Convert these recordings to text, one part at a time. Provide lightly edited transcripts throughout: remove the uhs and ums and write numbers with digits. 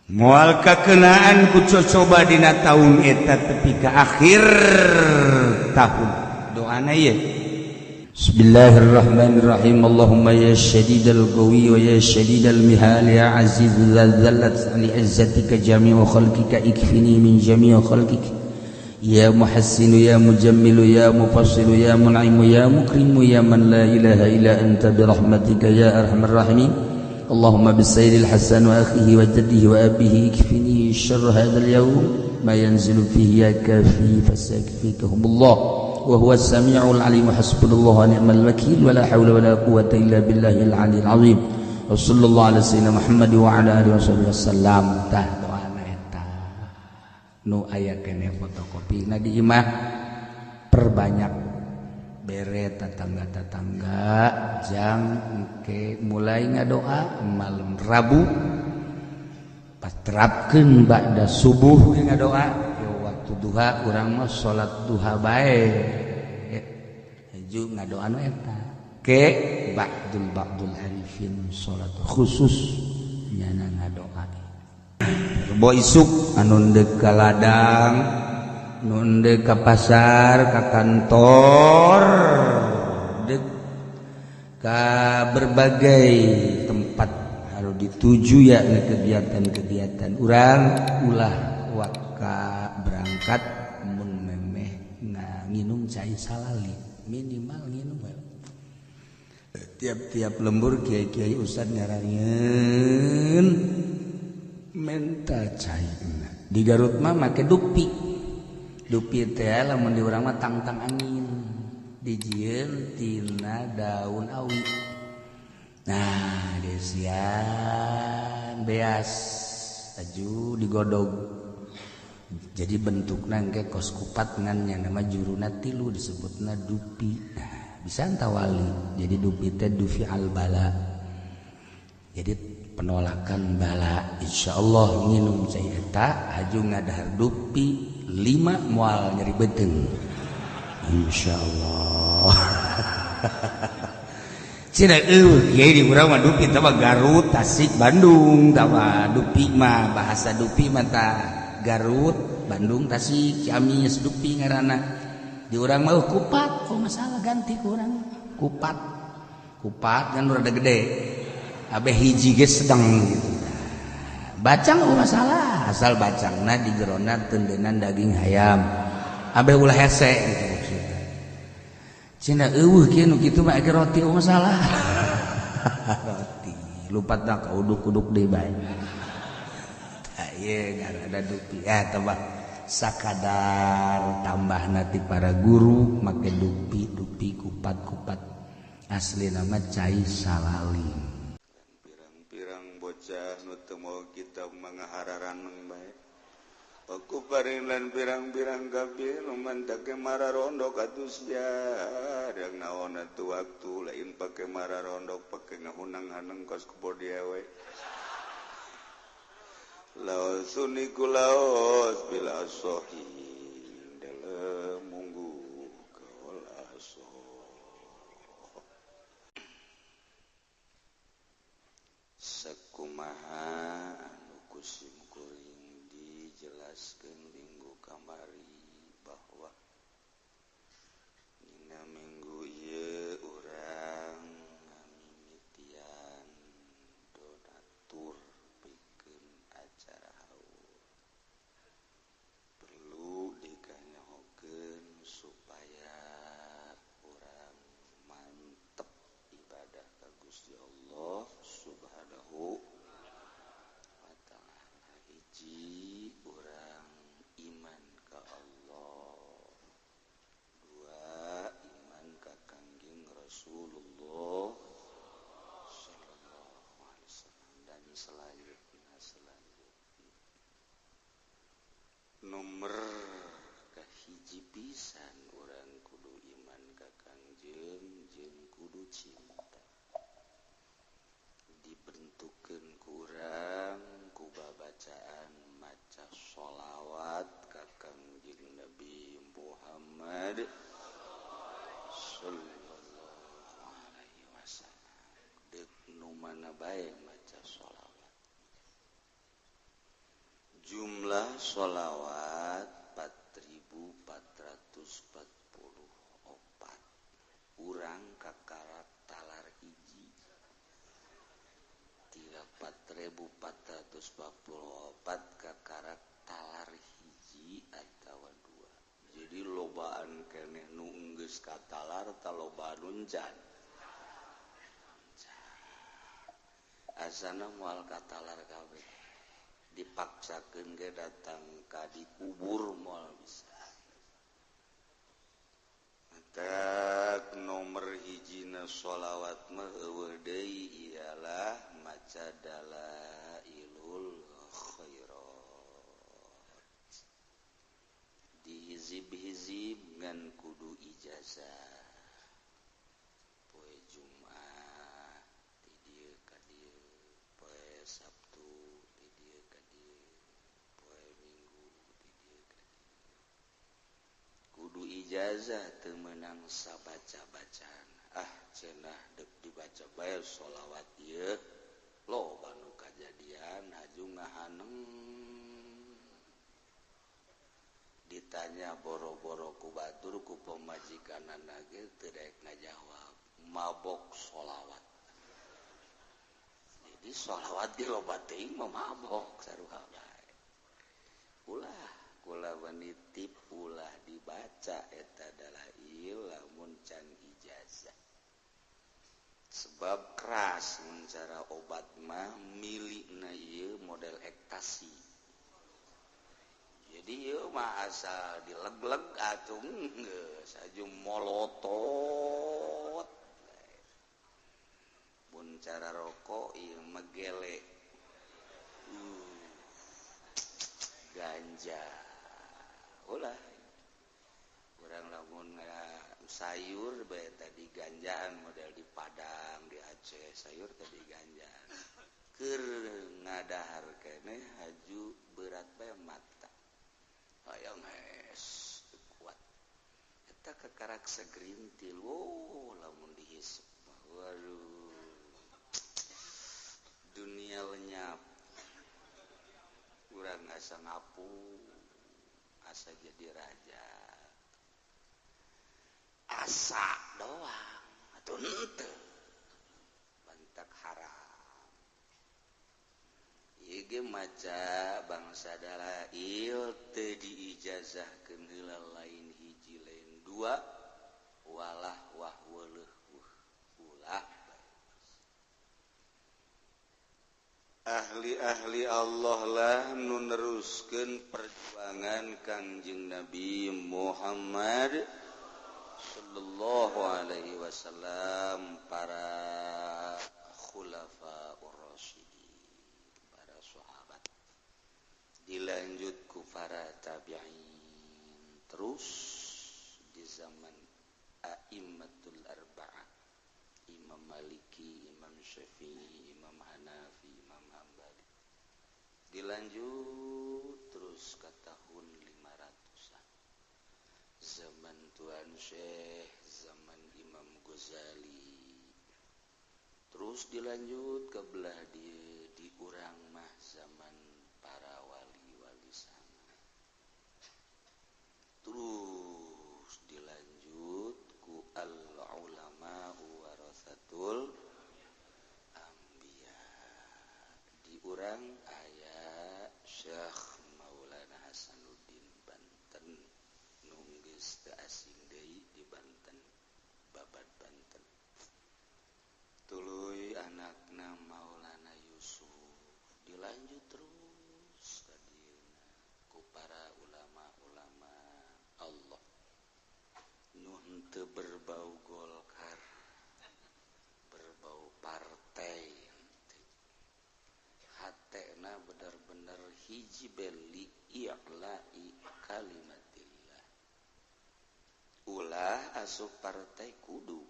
Moal kakenaan ku cocoba dina taun eta tepi ka akhir tahun. Doana ieu. Bismillahirrahmanirrahim. Allahumma ya syadidal qawi wa ya syadidal mihal ya aziz dzallat li izzatika jami'u khalqika ikfini min jami'i khalqika ya muhassinu ya mujammilu ya mufassilu ya mun'imu ya mukrimu ya man la ilaha illa anta bi rahmatika ya arhamar rahimin. Allahumma bisayyidil Hasan wa akhihi wa jaddihi wa abihi ikfini syarra hadzal yaum ma yanzilu fihi ya kafi fasakfikahumullah wa huwa as-sami'ul 'alim. Hasbunallahu wa ni'mal wakil wa la hawla wa la quwwata illa billahil 'aliyil 'azim. Wa sallallahu ala sayyidina Muhammad wa ala alihi wasallam. Tah doana eta nu aya keneh fotokopi na di imah, perbanyak bere tetangga-tetangga jang ke mulai ngadoa malam Rabu pas terapkeun ba'da subuh ngadoa ya waktu duha urang mah salat duha bae haju ngadoa nu eta ke ba'dul arifin salat khusus nyana ngadoa. Rebo isuk anu deuk ka ladang, nunde ka pasar, ka kantor, dek ka berbagai tempat harus dituju ya kegiatan-kegiatan urang ulah waka berangkat mun memeh nginum cai salali minimal nginum tiap-tiap lembur kiai-kiai ustad ngaranyeun menta cai di Garut mah make dupi. Dupi teh lamun di urang mah tangtang angin dijieun tina daun awi. Nah desian beas aju digodog jadi bentukna engke kos kupat ngan nya nama juruna tilu disebutna dupi. Nah bisa tawali jadi dupi teh dufi al bala, jadi penolakan bala. Insyaallah nginum cai eta haju ngadahar dupi 5 moal nyeri beuteung insyaallah. Cina eueuh kiai di urang mah dupi teh mah Garut, Tasik, Bandung tah mah dupi mah bahasa dupi mah tah Garut, Bandung, Tasik, Ciamis dupi ngaranna. Di urang mah kupat, oh masalah ganti ku urang kupat. Kupat kan rada gede. Abeh hiji ge sedang gitu. Bacang oh masalah, asal bacangna di jerona tendenan daging hayam. Abeh ulah hese gitu maksudna. Cina eueuh kieu nu kitu mah roti oh masalah. Roti lupatna ka uduk-uduk deui bae. Tah ieu ngaranna dupi tambah sakadar tambahna ti para guru make dupi dupi kupat-kupat asli nama cai salalim. Pirang-pirang bocah nu teu mawa kitab mangahararaneng bae. Aku paring lan pirang-pirang kabeh nu mantake mararondok atuh sia. Yang naon atuh waktu lain pake mararondok pake ngahunang-haneng kos kubur dia we. Laos uniku laos bila sohi dalem munggu kaola so. Sakumaha anu kusim kuring dijelaskeun minggu kamari bahwa dina minggu ieu urang ngamimitian donatur pikeun acara haul. Perlu dikanyahokeun supaya urang mantep ibadah ka Gusti Allah Subhanahu wa ta'ala. Hiji, urang iman ka Allah. Dua, iman ka Kangjeng Rasulullah sallallahu alaihi wasallam dan selanjutnya nomor kahiji pisan urang kudu iman ka Kangjeng jeung kudu cinta. Dibentukkeun kurang ku babacaan maca sholawat ka Kangjeng Nabi Muhammad sallallahu alaihi wasallam. Deuk nu mana bae maca sholawat. Jumlah sholawat 4444 urang kakarak talar hiji 4444 kakarak talar hiji atawa dua. Jadi lobaan keneh nu geus katalar talobaan uncan asana moal katalar kabeh dipaksakeun ge datang ka dikubur moal bisa. Matak nomor hijina sholawat mah eueuh deui ialah maca dalailul khairat. Dihizib-hizib ngan kudu ijazah. Poe Jumat ti dieu ka dieu, poe Sabtu ti dieu ka dieu, poe Minggu ti dieu ka dieu. Kudu ijazah teu meunang sabaca-bacaan. Ah cenah deuk dibaca bae sholawat ieu loba nu kajadian haju ngahaneng. Ditanya boro-boro ku batur ku pamajikanana ge teu daek ngajawab, mabok sholawat. Jadi sholawat ge loba teuing mah mabok sarua bae. Ulah kula menitip ulah dibaca eta dalail lamun can ijazah. Sebab keras mun cara obat mah milikna ieu model ektasi. Jadi ieu mah asal dileg-leg atuh geus aju molotot. Mun cara rokok ieu mah gele. Ganja. Ulah urang lamun sayur bae tadi ganjaan model di Padang, di Aceh sayur tadi ganjaan. Keur ngadahar keneh haju berat bae mata. Hayang hes kuat. Eta kakarak segerintil, oh lamun dihisap. Waduh. Dunia lenyap. Urang asa ngapu, asa jadi raja. Asa doang atuh henteu. Bantak haram. Ieu ge maca bangsa dalail teu diijazahkeun heula lain hiji lain dua walah wah weuleuh ulah. Ahli-ahli Allah lah nu neruskeun perjuangan Kangjeng Nabi Muhammad sallallahu alaihi wasallam, para khulafaur rasyidin, para sahabat, dilanjut ku para tabi'in, terus di zaman a'immatul arba'ah, Imam Maliki, Imam Syafi'i, Imam Hanafi, Imam Hambali, dilanjut terus ke tahun 500-an, zaman Tuan Syekh, zaman Imam Ghazali, terus dilanjut ke belah dia di urang mah zaman para wali-wali sana, terus dilanjut ku al ulama warasatul anbiya, di urang aya Syekh Maulana Hasanuddin Banten nu geus teu asing deui di Banten, babad Banten. Tuluy anakna Maulana Yusuf, dilanjut terus ka dieuna ku para ulama-ulama Allah nu henteu berbau Golkar, berbau partai, hatena bener-bener hiji beli i'la'i kalimatillah. Ulah asup partai kudu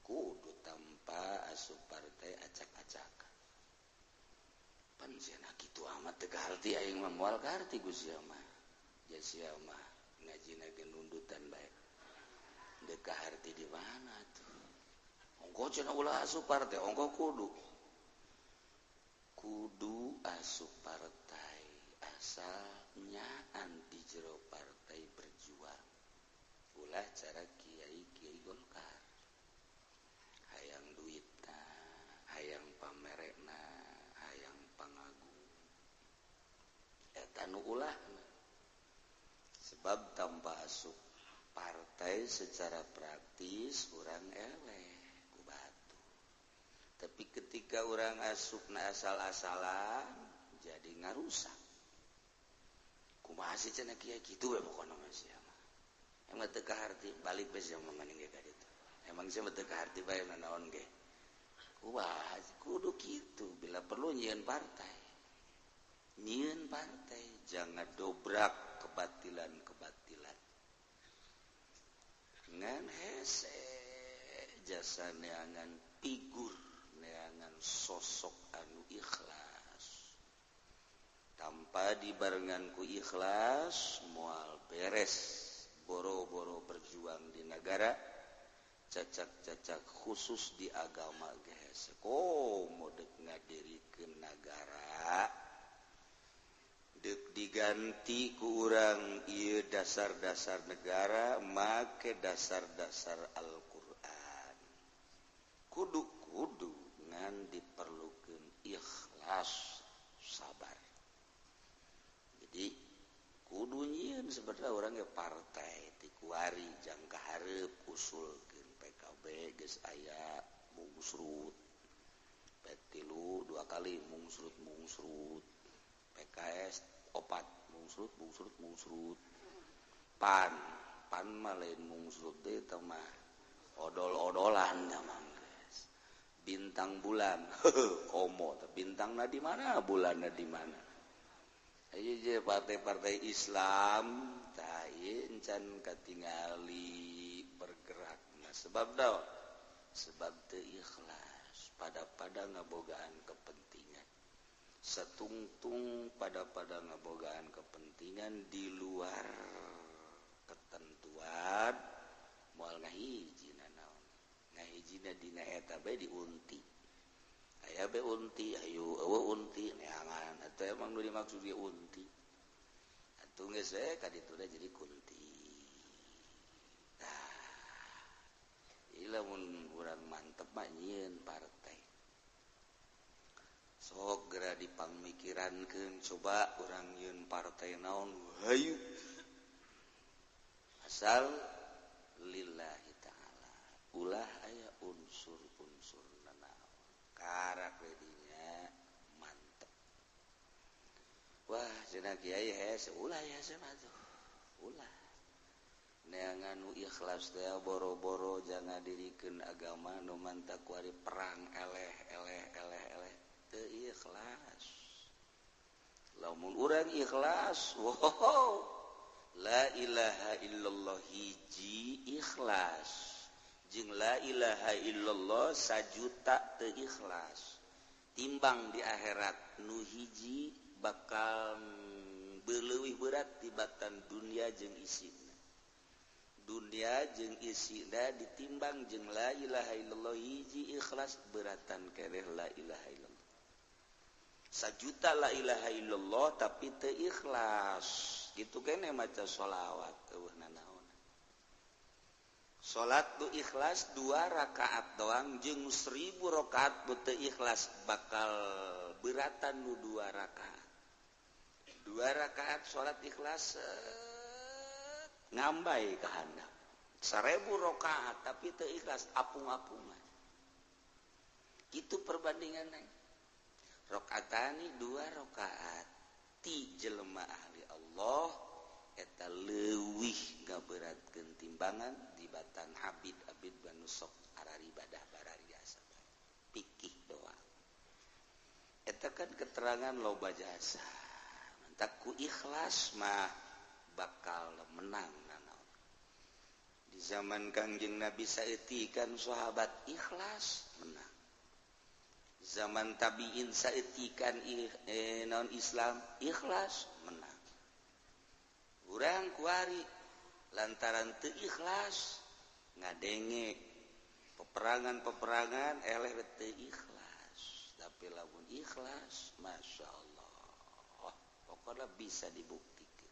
kudu tanpa asup partai acak-acakan. Pan cenah kitu amat teu kaharti aing mah moal kaharti ku sia mah. Ja sia mah ngajina ge nundutan bae. Deuk kaharti di mana tuh? Ongko cenah ulah asup partai, ongko kudu. Kudu asup partai Asal nyaan di jero partai berjuang. Ulah cara kiai-kiai Golkar. Hayang duitna, hayang pamerekna, hayang pangagung. Eta nu ulahna. Sebab tanpa asup partai secara praktis urang eleh ku batu. Tapi ketika urang asupna asal-asalan jadi ngarusak. Kumaha sih cenah kiai kitu we pokona mah sia mah. Emang teu kaharti balik bae sia mah maning ge ka ditu. Emang sia mah teu kaharti bae nanaon ge. Kumaha kudu kitu bila perlu nyieun partai. Nyieun partai jangan dobrak kebatilan-kebatilan. Ngan hese jasa neangan figur, neangan sosok anu ikhlas. Tanpa dibarengan ku ikhlas moal beres boro-boro berjuang di negara, cacak-cacak khusus di agama ge hese. Komo deuk ngadirikeun nagara deuk diganti ku urang ieu dasar-dasar negara make dasar-dasar Al-Qur'an. Kudu-kudu ngan diperlukeun ikhlas, sabar. Jadi kudu nyieun sebenarnya urang ge partai ti kuari jangka hareup usulkeun PKB geus aya mungsrut. P3 dua kali mungsrut-mungsrut. PKS opat mungsrut mungsrut mungsrut. Pan pan mah lain mungsrut teh teh mah odol-odolan teh mah geus. Bintang bulan komo teh bintangna di mana bulanna di mana. Ieu je partai-partai Islam tah ieu encan katingali bergerakna sebab daon sebab teu ikhlas pada-pada ngabogaan kepentingan. Satungtung pada-pada ngabogaan kepentingan di luar ketentuan moal ngahijina naon ngahijina dina eta bae diunti aya bae unti ayo eueuh unti neangan atuh emang nu dimaksud ge unti atuh geus we ka ditu jadi kunti. Tah ieu lamun urang mantep mah nyieun partai sok geura dipangmikirankeun coba urang nyieun partai naon hayu asal lillahi ta'ala ulah aya unsur-unsur nanaon karak dinya mantep. Wah cenah kiai hese ulah ya hese mah tuh ulah neangan nu ikhlas teh boro-boro jangan dirikeun agama nu mantak kuari perang eleh eleh eleh eleh teu ikhlas. Lamun urang ikhlas, wow, la ilaha illallah hiji ikhlas, jeung la ilaha illallah sajuta teu ikhlas. Timbang di akhirat nu hiji bakal leuwih berat tibatan dunia jeung isina. Dunia jeung isina ditimbang jeung la ilaha illallah hiji ikhlas beratan keneh la ilaha illallah. Sajuta la ilaha illallah tapi teu ikhlas gitu kene maca sholawat eueuh nanaon. Salat nu ikhlas 2 rakaat doang jeung 1000 rakaat nu teu ikhlas bakal beratan nu 2 rakaat. 2 rakaat salat ikhlas ngambai ka handap. 1000 rakaat tapi teu ikhlas apung-apungan. Kitu perbandinganna. Rakaatani 2 rakaat ti jelema ahli Allah eta leuwih ngaberatkeun timbangan dibatan abid-abid banu sok araribadah barariasa pikih doang. Eta kan keterangan loba jasa. Mantak ku ikhlas mah bakal menang nanaon. Di zaman Kangjeng Nabi saeutik kan sahabat ikhlas menang. Zaman tabiin saetikan non Islam ikhlas menang. Urang kuari lantaran teu ikhlas ngadenge peperangan-peperangan eleh teu ikhlas. Tapi lamun ikhlas, masya Allah, pokoknya Pokoknya bisa dibuktikan.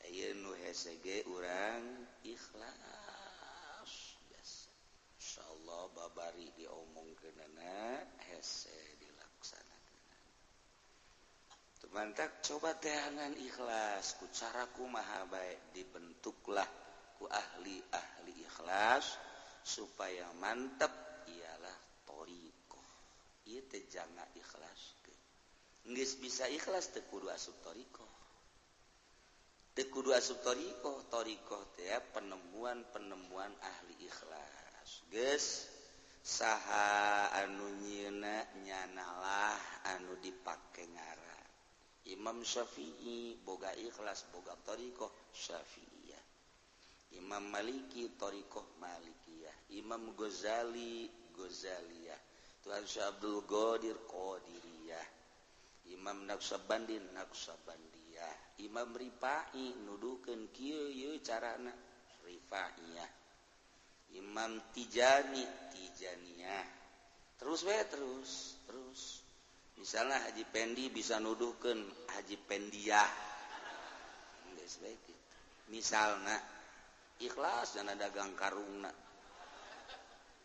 Aya nu hese ge urang ikhlas biasa. Insyaallah babari diomongkeunana hese dilaksanakeun. Tumantak coba teangan ikhlas ku cara kumaha bae dibentuklah ku ahli-ahli ikhlas supaya mantep ialah thariqah. Ieu teh janga ikhlas. Geus bisa ikhlas teu kudu asup thariqah. Teu kudu asup thariqah, thariqah teh penemuan-penemuan ahli ikhlas. Geus saha anu nyieuna nyanalah anu dipake ngaran. Imam Syafi'i boga ikhlas boga thariqah Syafi'iyah. Imam Maliki thariqah Malikiyah, Imam Ghazali Ghazaliyah, Tuhan Syekh Abdul Qadir Qadiriyah, Imam Naqsyabandi Naqsyabandiyah, Imam Rifai nuduhkeun kieu ieu carana Rifaiyah, Imam Tijani Tijaniyah. Terus we terus terus. Misalnya Haji Pendi bisa nuduhkeun Haji Pendiyah. Geus we kitu. Misalna ikhlas dana dagang karungna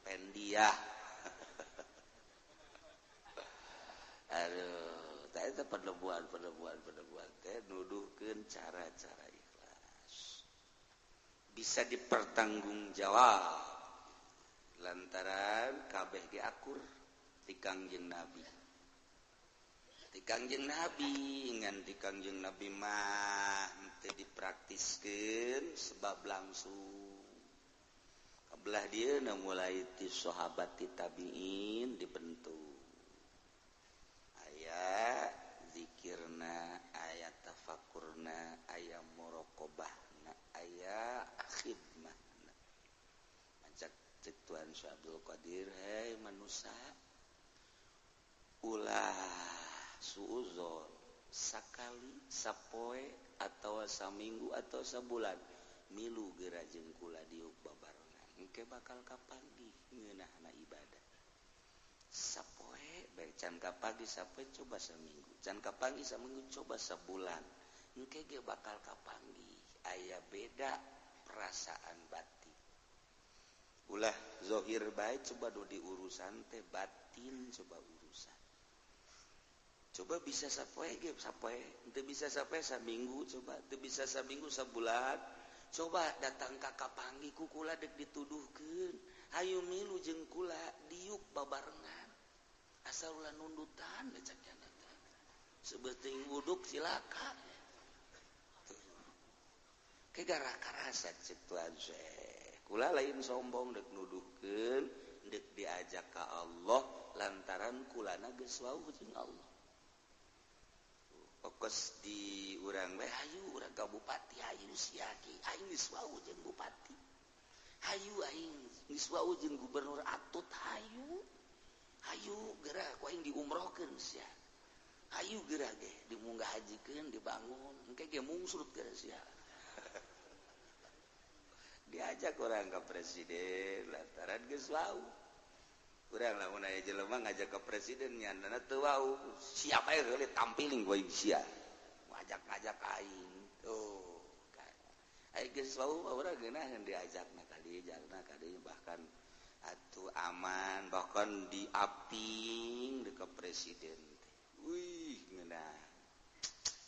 Pendiyah. Aduh, tah eta penemuan teh nuduhkeun cara-cara ikhlas. Bisa dipertanggungjawab lantaran kabeh ge akur ti Kangjeng Nabi. Ti Kangjeng Nabi ngan ti Kangjeng Nabi mah teu dipraktiskeun sebab langsung. Kabelah dieuna mulai ti sahabat ti tabiin dibentuk. Aya zikirna, aya tafakurna, aya muraqabahna, aya khidmahna. Macak cek Tuhan Syekh Abdul Qadir, hei manusia, ulah suuzon sakali sapoe atau saminggu atau sabulan milu geura jeung kula diuk babarengan engke bakal kapanggih ngeunahna ibadah. Sapoe bae can kapagi sapoe coba seminggu, can kapanggih saminggu coba sebulan, engke ge bakal kapanggih aya beda perasaan batin. Ulah zohir bae coba do diurusan teh batin coba urusan. Coba bisa sapoe ge sapoe, teu bisa sapoe saminggu coba, teu bisa saminggu sabulan. Coba datang ka kapanggih ku kula deuk dituduhkeun, hayu milu jeung kula diuk babarengan. Asal ulah nundutan cek nya teh. Sebeuting wuduk cilaka. Ke gara karasa cek Tuhan Syekh. Kula lain sombong deuk nuduhkeun, deuk diajak ka Allah lantaran kulana geus wauh jeung Allah. Fokus di urang we hayu urang ka bupati hayu sia ki aing geus wauh jeung bupati. Hayu aing geus wauh jeung gubernur Atut hayu. Hayu geura ku aing diumrohkeun sia. Hayu geura ge dimunggah hajikeun dibangun engke ge mungsrut geura sia. Diajak orang ke presiden lantaran geus wauh. Urang lamun aya jelema ngajak ke presiden nyandana teu wau, siapa aya heule tampiling ku aing sia. Ngajak-ngajak aing. Tuh. Aya geus wau urang geunaheun diajakna ka dieu, jalna ka dieu bahkan atuh aman bahkan diaping deuk ka presiden teh. Wih, ngeunah.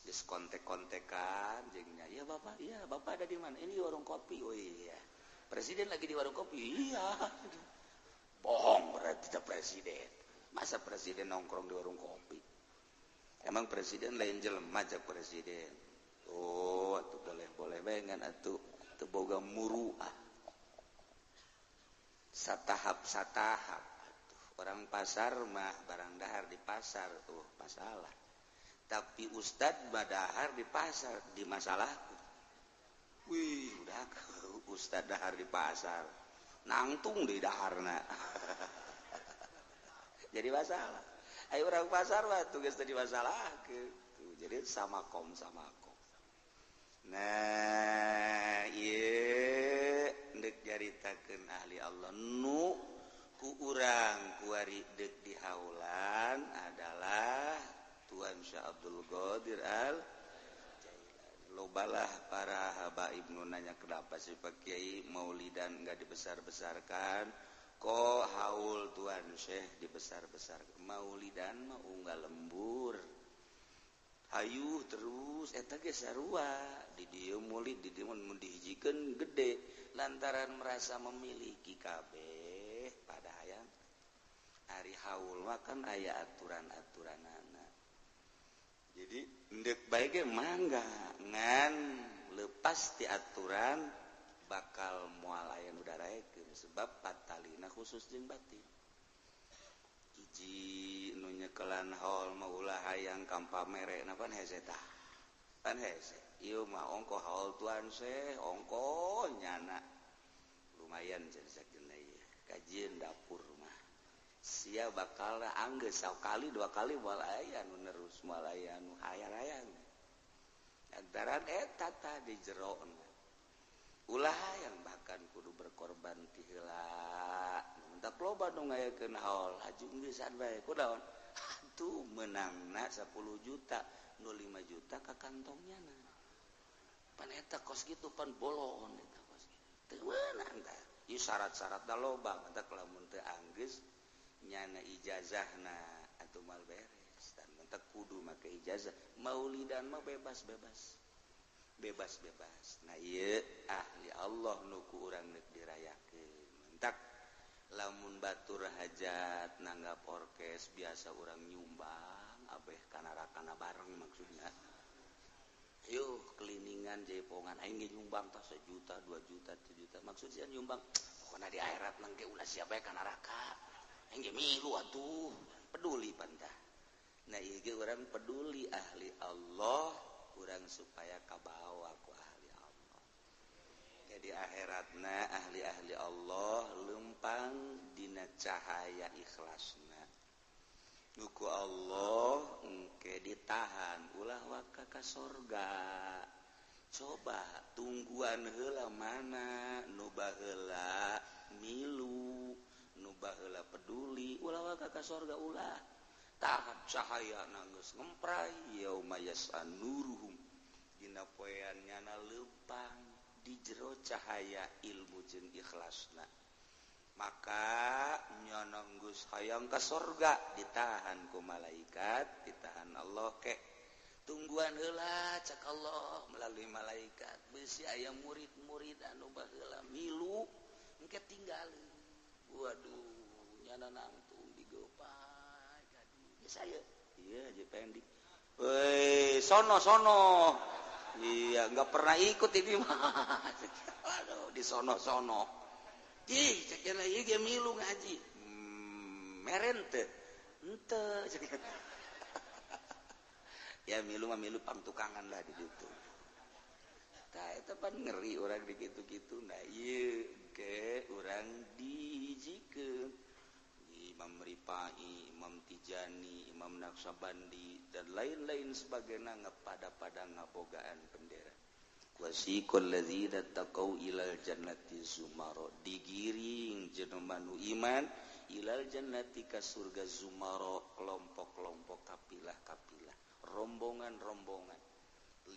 Geus kontek-kontekan jeung nya, "Ya Bapak, iya Bapak ada di mana?" "Ini warung kopi." "Oh iya." Presiden lagi di warung kopi. "Iya." Bohong berarti tidak presiden. Masa presiden nongkrong di warung kopi? Emang presiden lain jelema jak presiden. Oh, atuh boleh-boleh bae ngan atuh teu boga muruah. Satahap-satahap atuh. Orang pasar mah barang dahar di pasar tuh masalah. Tapi ustad badahar di pasar di masalahku. Wih, udah ustad dahar di pasar. Nangtung di daharna. Jadi masalah. Ayo orang pasar mah tugas tadi masalah gitu. Jadi sama kom. Nah, ieu deuk nyaritakeun ahli Allah nu ku urang kuari deuk dihaulan adalah Tuan Syekh Abdul Qadir Al Jailani. Lobalah para habaib nu nanya kenapa sih Pak Kiai maulidan enggak dibesar-besarkan, kok haul Tuan Syekh dibesar-besarkan. Maulidan mah unggal lembur. Hayuh terus eta ge sarua di dieu maulid di dieu mun dihijikeun gede lantaran merasa memiliki kabeh pada hayang. Ari haul mah kan aya aturan-aturanana. Jadi endek bae ge mangga ngan lepas ti aturan bakal moal aya nu daraekeun sebab patalina khusus jeung batin. Hiji nu nyekelan haul mah ulah hayang kampamere na pan hese tah. Pan hese. Ieu mah ongko haul Tuan Syekh, ongko nyana. Lumayan sakeuna ieu. Kajieun dapur mah. Sia bakal anggeus sakali dua kali moal aya nu nerus moal aya nu hayang-hayang. Lantaran eta tah di jerona. Ulah hayang bahkan kudu berkorban ti heula. Mentak loba nu ngayakeun haul haju geusan bae kunaon? Atuh meunangna 10 juta, nu 5 juta ka kantongnya na. Pan eta kos kitu pan bolon eta kos kitu. Teu meunang tah. Ieu syarat-syaratna loba, mentak lamun teu anggeus nyana ijazahna atuh moal beres. Dan mentak kudu make ijazah. Maulidan mah bebas-bebas. Bebas-bebas. Nah ieu ahli Allah nu ku urang deuk dirayakeun. Mentak lamun batur hajat nanggap orkes biasa urang nyumbang abeh kana-rakana bareng maksudna. Ayo keliningan jaipongan aing ge nyumbang tah 1 juta, 2 juta, 7 juta. Maksud sia nyumbang pokona di akhirat mah ge ulah sia bae ka neraka. Aing ge milu atuh, peduli pantah. Nah ieu ge urang peduli ahli Allah, urang supaya kabawa ku ahli Allah. Jadi akhiratna ahli-ahli Allah lempang dina cahaya ikhlasna. Nuku Allah engke ditahan ulah waka ka sorga. Coba tungguan heula mana nu baheula milu, nu baheula peduli, ulah waka ka sorga ulah. Tahan cahaya geus ngempray yauma yasanuruhum dina poean nyana lempang di jero cahaya ilmu jeung ikhlasna. Maka nyana geus hayang ka sorga ditahan ku malaikat, ditahan Allah ke tungguan heula cak Allah melalui malaikat. Beusi aya murid-murid anu baheula milu engke tinggalin. Waduh nyana nangtung digopai ka dieu saya. Iya je pendek. Woi sono sono. Iya nggak pernah ikut ini mah. Aduh di sono sono. Ih cek ieu ge milu ngaji. Meren teu. Henteu. Ya milu mah milu pangtukangan lah di ditu. Tah eta pan ngeri urang di kitu-kitu. Nah ieu ge urang dihijikeun. Imam Rifai, Imam Tijani, Imam Naqsyabandi dan lain-lain sebagainya ngapada-pada ngabogaan bendera. Wasiqal ladzina taqau ilal jannati zumara, digiring jelema nu iman ilal jannati ka surga zumara, kelompok-kelompok, kapilah-kapilah, rombongan-rombongan.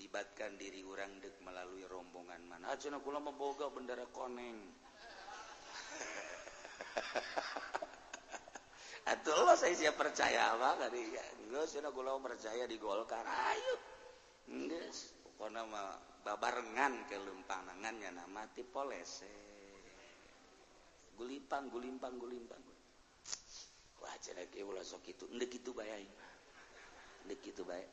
Libatkan diri urang deuk melalui rombongan mana. Cenah kula mah boga bendera koneng. Atuh Allah saya siap percaya apa tadi ya. Geus cenah kula percaya di Golkar. Ayo. Geus pokona mah babarengan ke lumpangan nya mati polese. Gulimpang gulimpang gulimpang. Wah cenah ge ulah sok kitu. Endek kitu bae aing. Endek kitu bae.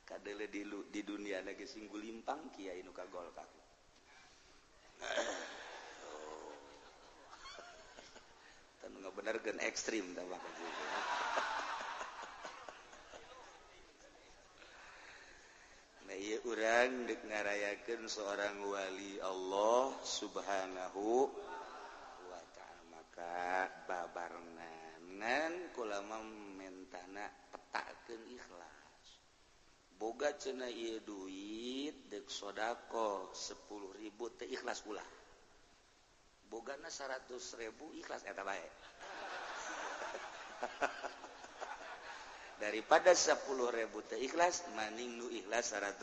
Kadele di dunia lagi sing gulimpang kiai nu ka Golkar. Nggak bener kan ekstrim tambah. Nah ieu urang deuk ngarayakeun seorang wali Allah Subhanahu wa ta'ala, maka babarengan kula mah mentana petakeun ikhlas. Boga cenah ieu duit deuk sedekah 10.000 teu ikhlas ulah. Bogana 100.000 ikhlas eta bae. Daripada 10.000 teu ikhlas maning nu ikhlas 100.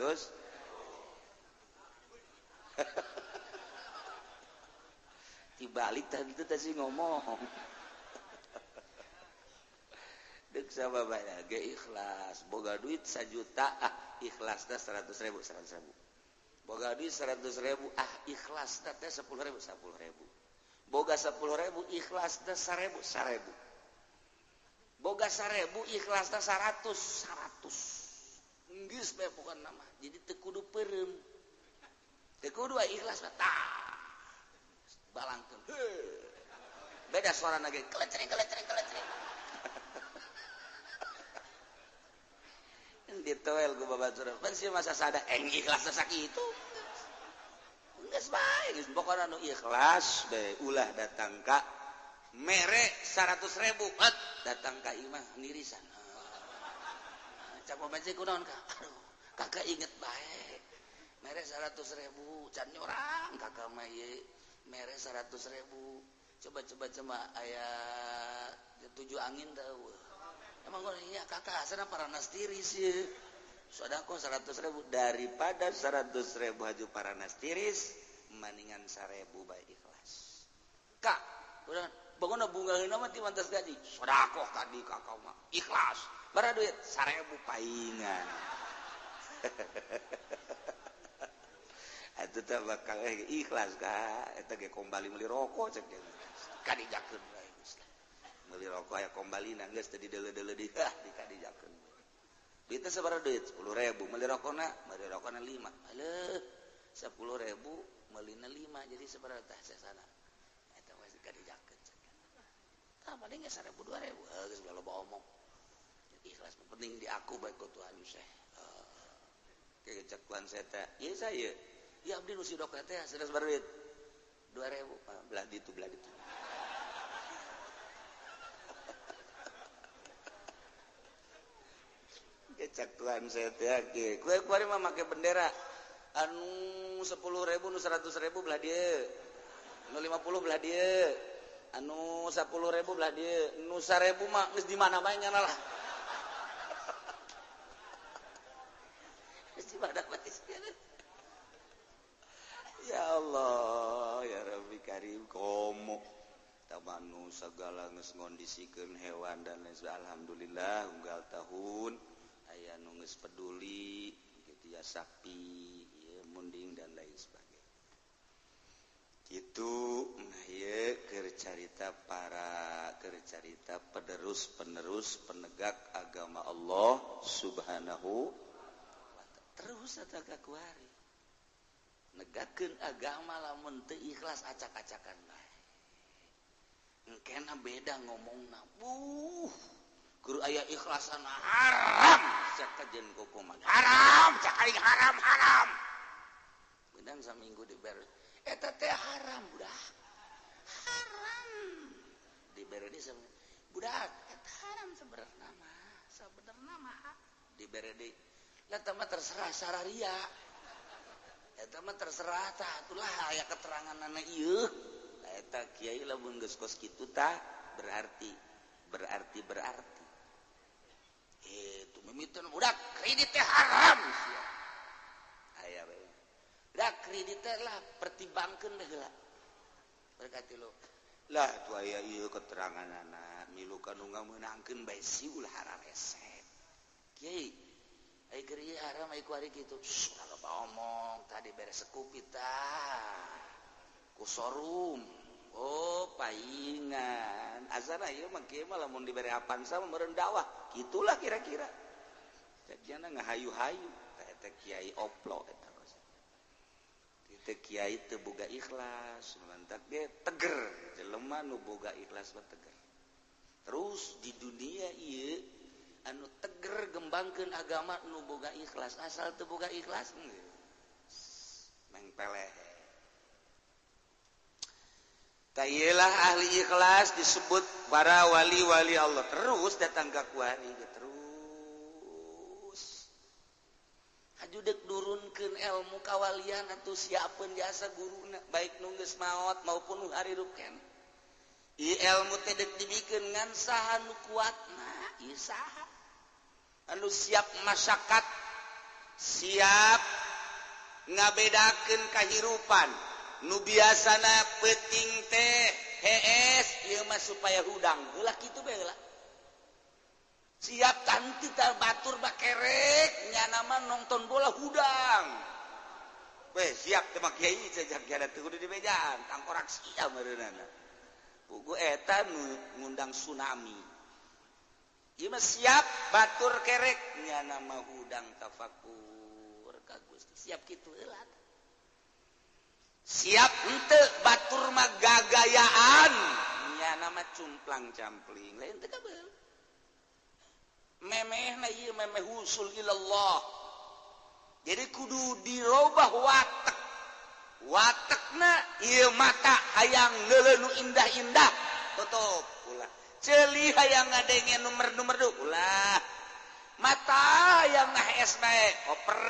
Dibalik tadi itu tadi ngomong. Dek sama banyak ge ikhlas boga duit 1 juta ah ikhlasna 100.000 100.000. Boga duit 100.000 ah ikhlasna teh 10.000 10.000. Boga 10.000 ikhlasna 1.000 1.000. Boga 1.000 ikhlasna 100 100. Geus bae pokona mah. Jadi teu kudu peureum. Teu kudu ikhlas mah tah. Balangkeun. Beda suarana ge kelecring kelecring kelecring. Ditoel ku babaturan. Pan sih masa sada eng ikhlas sakitu. Geus bae geus pokona nu ikhlas bae ulah datang ka mere 100.000 et datang ka imah nirisan. Cak baca kunaon ka? Aduh, kakak inget bae. Mere 100.000 can nyorang kakak mah ieu mere 100.000. Coba-coba cuma aya 7 angin tahu. Emang iya kakak asana paranas tiris ya. Sodako 100.000 daripada 100.000 haju paranas tiris maningan 1.000 bae ikhlas. Kak, udah bangun bunga heuna mah ti mantas gaji. Sodako tadi kakak mah ikhlas. Bara duit 1.000 paingan. Atuh teh bakal ikhlas kak, eta ge kombali meuli rokok cek kadijakeun bae geus. Meuli rokok aya kombalina geus teu dideuleu-deuleu di ah dikadijakeun. Duitna sabaraha duit? 10.000 meuli rokona 5. Aleuh 10.000 meulina 5 jadi sabaraha tah sasana. Eta mah kadijakeun. Tah paling geus 1.000 2.000 geus loba omong. Ikhlas penting di aku bae ku Tuhan saya. Kayak cek Tuhan saya teh, ieu saya. Ya abdi nu sidok teh sabaraha duit? 2.000 belah ditu belah ditu. Cek Tuhan saya teh kue kuari mah make bendera anu 10.000 nu 100.000 belah dieu nu 50 belah dieu anu 10.000 belah dieu nu 1.000 mah geus di mana bae nyana lah geus di mana bae. Ya Allah ya Rabbi Karim komo tabanu segala geus ngondisikeun hewan dan lain sebagainya. Alhamdulillah unggal tahun aya nu geus peduli gitu ya sapi ya munding dan lain sebagainya. Gitu nah ieu keur carita para keur carita penerus-penerus penegak agama Allah Subhanahu wa ta'ala. Terus eta ka kuari. Negakeun agama lamun teu ikhlas acak-acakan bae. Engkena beda ngomongna. Buh guru aya ikhlasan haram cak kajen kokoman haram cak aing haram haram beunang saminggu dibere eta teh haram budak haram dibere di budak eta haram sebenarna mah dibere di lah tah mah terserah sararia eta mah terserah tah atulah aya keteranganana ieu eta kiai lamun geus kos kitu tah berarti itu mimitan budak kredit teh haram sia. Aya bae. Budak kredit teh lah pertimbangkeun deh heula. Berkati lo. Lah tuh aya ieu keteranganana milu ka nu ngameunangkeun bae si ulah hararesep. Kiai, ai keur ieu haram ai ku ari kitu. Ulah loba omong tadi beres sekupi tah. Ku sorum. Oh paingan azana ieu mah kieu mah lamun dibere Avanza mah meureun dakwah kitulah kira-kira jadiana ngahayu-hayu eta kiai oplo eta teh kiai teu boga ikhlas mantak ge teger jelema nu boga ikhlas mah teger terus di dunia ieu anu teger gembangkeun agama nu boga ikhlas asal teu boga ikhlas mengpeleh. Tailah ahli ikhlas disebut para wali-wali Allah terus datang ke kuari terus haju dek nurunkeun ilmu kawalian atuh siapeun jasa guruna baik nu geus maot maupun nu harirup keneh ieu ilmu teh dek dibikeun ngan saha nu kuatna ieu saha Anu siap masyarakat, siap ngabedakeun kahirupan. Nu biasana peuting teh hees ieu mah supaya hudang. Heula kitu bae heula. Siap tanti batur bakerek nyana mah nonton bola hudang. Weh siap teh mah kiai jajak kiai teu kudu dibejaan, tangkorak sia meureunana. Pugu eta nu ngundang tsunami. Ieu mah siap batur kerek nyana mah hudang tafakur ka Gusti. Siap kitu heula. Siap henteu batur mah gagayaan nyana mah cumplang campling lain teu kabel. Memehna ieu memeh usul ilallah. Jadi kudu dirobah watek. Watekna ieu mata hayang neuleuh nu indah-indah tutup ulah. Ceuli hayang ngadenge nu merdu-merdu ulah. Mata hayang ngahees bae oper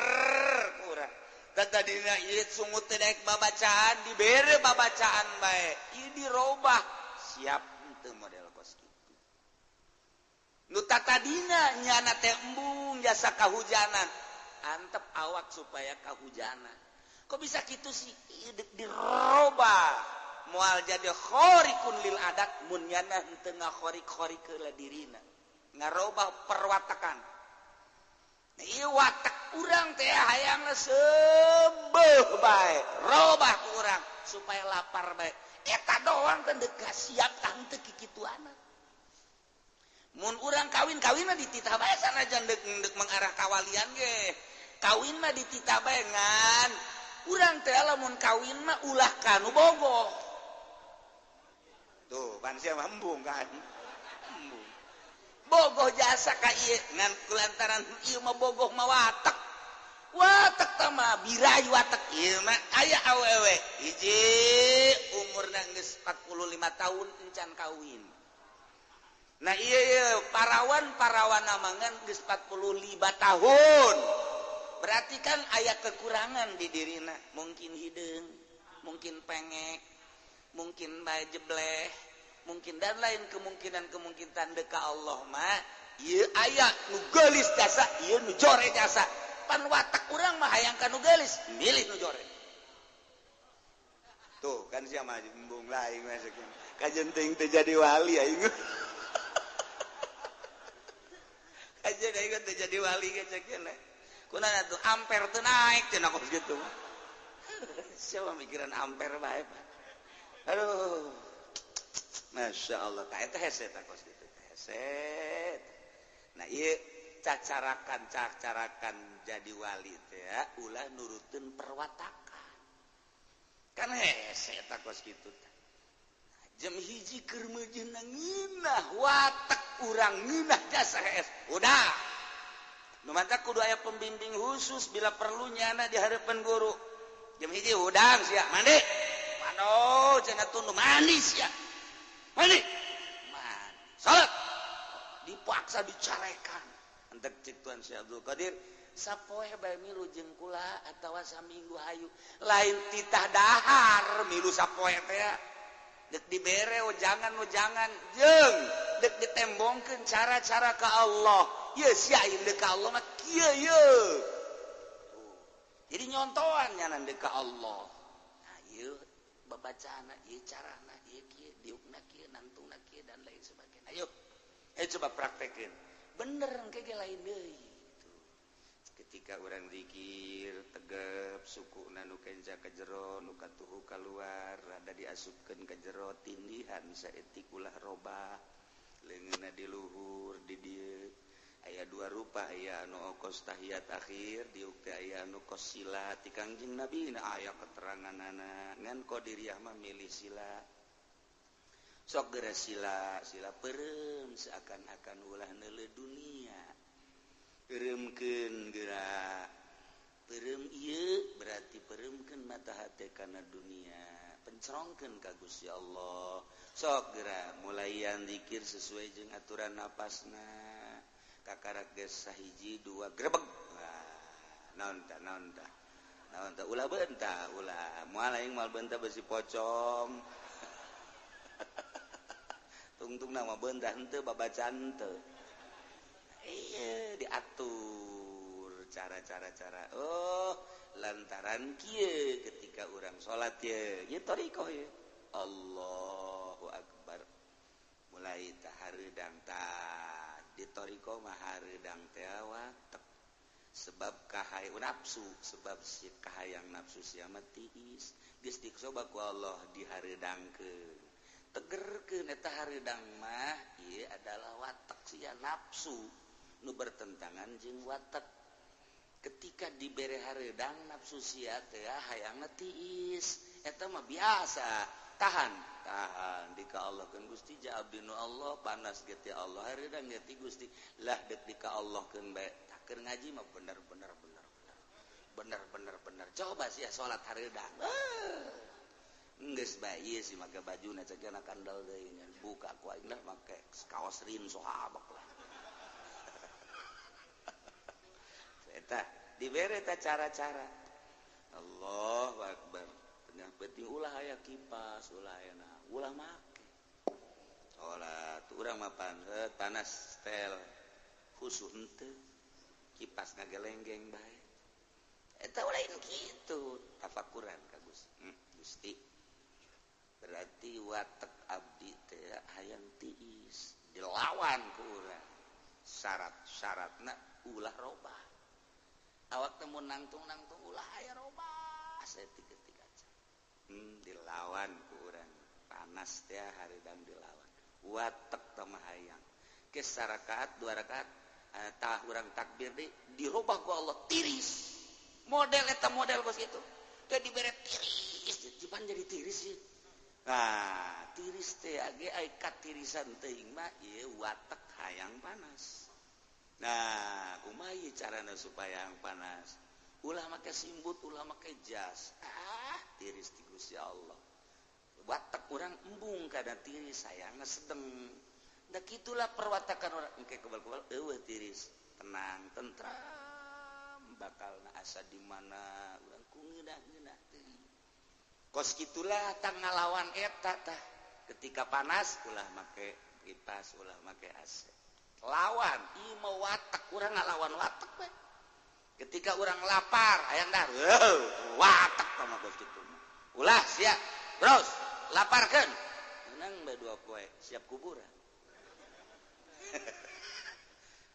urang. Tadina ieu sungut teh daek babacaan dibere babacaan bae. Ieu dirobah siap henteu model kos kitu. Nu tatadina nyana teh embung jasa kahujanan. Antep awak supaya kahujanan. Kok bisa kitu sih? Ieu dirobah. Moal jadi khorikun lil adat mun nyana henteu ngakhorik-khorik heula dirina. Ngarobah perwatakan. Ieu watak urang teh hayangna seubeuh bae, robah ku urang supaya lapar bae. Eta doang teh deuk siap tah henteu kikituana. Mun urang kawin-kawinna dititah bae sanajan deuk mengarah kawalian ge. Kawin mah dititah bae ngan urang teh lamun kawin mah ulah ka nu bogoh. Tuh, pan sia mah embung kan. Embung. Bogoh jasa ka ieu ngan kulantaran ieu mah bogoh mah watek. Watek tah mah birai watek ieu mah aya awewe hiji umurna geus 45 tahun encan kawin. Nah ieu ieu parawan-parawan ngan geus 45 tahun. Berarti kan aya kekurangan di dirina, mungkin hideung, mungkin pengek, mungkin bae jebleh, mungkin dan lain kemungkinan-kemungkinan deka Allah mah ieu aya nu geulis jasa, ieu nu jore jasa. Pan watak urang mah hayang ka nu geulis, milih nu jore. Tuh kan sia mah embung lah aing mah sakieu. Kajen teuing teu jadi wali aing. Kajen aing teu jadi wali ge sakieu. Kunaon atuh ampere teu naik cenah kos kitu. Sia mah mikiran ampere bae. Aduh. Masya Allah, tak eta hese tak kos kitu, hese. Nah, ieu cacarakan jadi wali teh ya, ulah nuruteun perwatakan. Kan hese tak kos kitu teh. Jam hiji keur meujeuhna ngeunah watak urang ngeunah jasa hees. Udah. Nu mantap kudu aya pembimbing khusus bila perlu nyana di hareupeun guru. Jam hiji hudang sia mandi. Mano cenah tunduh mandi sia. Mandi. Mandi. Salat. Dipaksa dicarekan. Entek cek Tuan Syekh Abdul Qadir, sapoe bae milu jeung kula atawa saminggu hayu. Lain titah dahar milu sapoe teh. Dek dibere wejangan-wejangan jeung dek ditembongkeun cara-cara ka Allah. Ye sia aing deuk ka Allah mah kieu ye. Jadi nyontoan nyanan deuk ka Allah. Nah ieu babacaana, ieu carana, ieu kieu diukna kieu, nantungna kieu dan lain sebagainya. Ayo, ayo coba praktekeun. Bener engke ge lain deui gitu. Ketika urang zikir tegep sukuna nu kenca ka jero nu katuhu kaluar rada diasupkeun ka jero tindihan saeutik ulah robah leungeunna di luhur di dieu aya dua rupa aya anu okos tahiyat akhir diuk teh aya anu kos sila ti Kangjeng Nabi na aya keteranganana ngan qadiriyah mah milih sila sok geura sila sila peureum seakan-akan ulah neuleuh dunia peureumkeun geura peureum ieu berarti peureumkeun mata hate kana dunia pencerongkeun ka Gusti Allah sok geura mulaian zikir sesuai jeung aturan napasna kakarak geus sahiji dua grebeg. Wah, naon tah naon tah naon tah ulah beunta ulah moal aing moal beunta besi pocong. Tungtung nama beunta henteu babacaan henteu. Iya diatur cara-cara cara. Oh lantaran kieu ketika urang salat ye, ieu thariqah ye. Allahu akbar. Mulai tah hareudang tah di thariqah mah hareudang teh watek. Sebab kahayang nafsu, sebab si kahayang nafsu sia mah tiis. Geus dicoba ku Allah dihareudangkeun. Tegerkeun eta hareudang mah ieu adalah watak sia nafsu nu bertentangan jeung watak. Ketika dibere hareudang nafsu sia teh hayangna tiis. Eta mah biasa tahan, tahan dika Allah keun Gusti ja abdi nu Allah panas ge ti Allah hareudang ge ti Gusti lah deuk dika Allah keun bae. Keur ngaji mah bener bener bener bener bener bener coba sih ya salat hareudang. Geus bae ieu sih make bajuna cekena kandel deui nya buka ku aing lah make kaos rin sahabak lah. Eta dibere ta cara-cara. Allahu akbar. Tengah penting ulah aya kipas, ulah aya na, ulah make. Salat urang mah panas setel khusus henteu. Kipas ngagelenggeng bae. Eta lain kitu, tafakuran ka Gusti. Gusti. Berarti watek abdi teh hayang tiis, dilawan ku urang. Syarat-syaratna ulah robah. Awak teh mun nangtung-nangtung ulah aya robah saeutik-eutik aja. Dilawan ku urang. Panas teh hareudang dilawan. Watek teh mah hayang. Geus sarakaat dua rakaat tah urang takbir deui dirubah ku Allah tiris. Model eta model kos kitu. Teh dibere tiris, jipan jadi tiris sih. Nah, tiris teh age ai katirisan teuing mah ieu watek hayang panas. Nah, kumaha ieu carana supaya hayang panas? Ulah make simbut, ulah make jas. Ah, tiris ti Gusti Allah. Watek urang embung kana tiris hayangna sedeng. Da kitulah perwatakan orang engke kebal-kebal eueuh tiris tenang tentram bakal na asa di mana urang ku ngeunah-ngeunah teuing kos kitulah tang ngalawan eta tah ketika panas ulah make kipas ulah make AC lawan ieu mah watak urang ngalawan watak we ketika urang lapar hayang dahar watak tah mah kos kitu ulah sia terus laparkeun menang bae dua poe siap kuburan.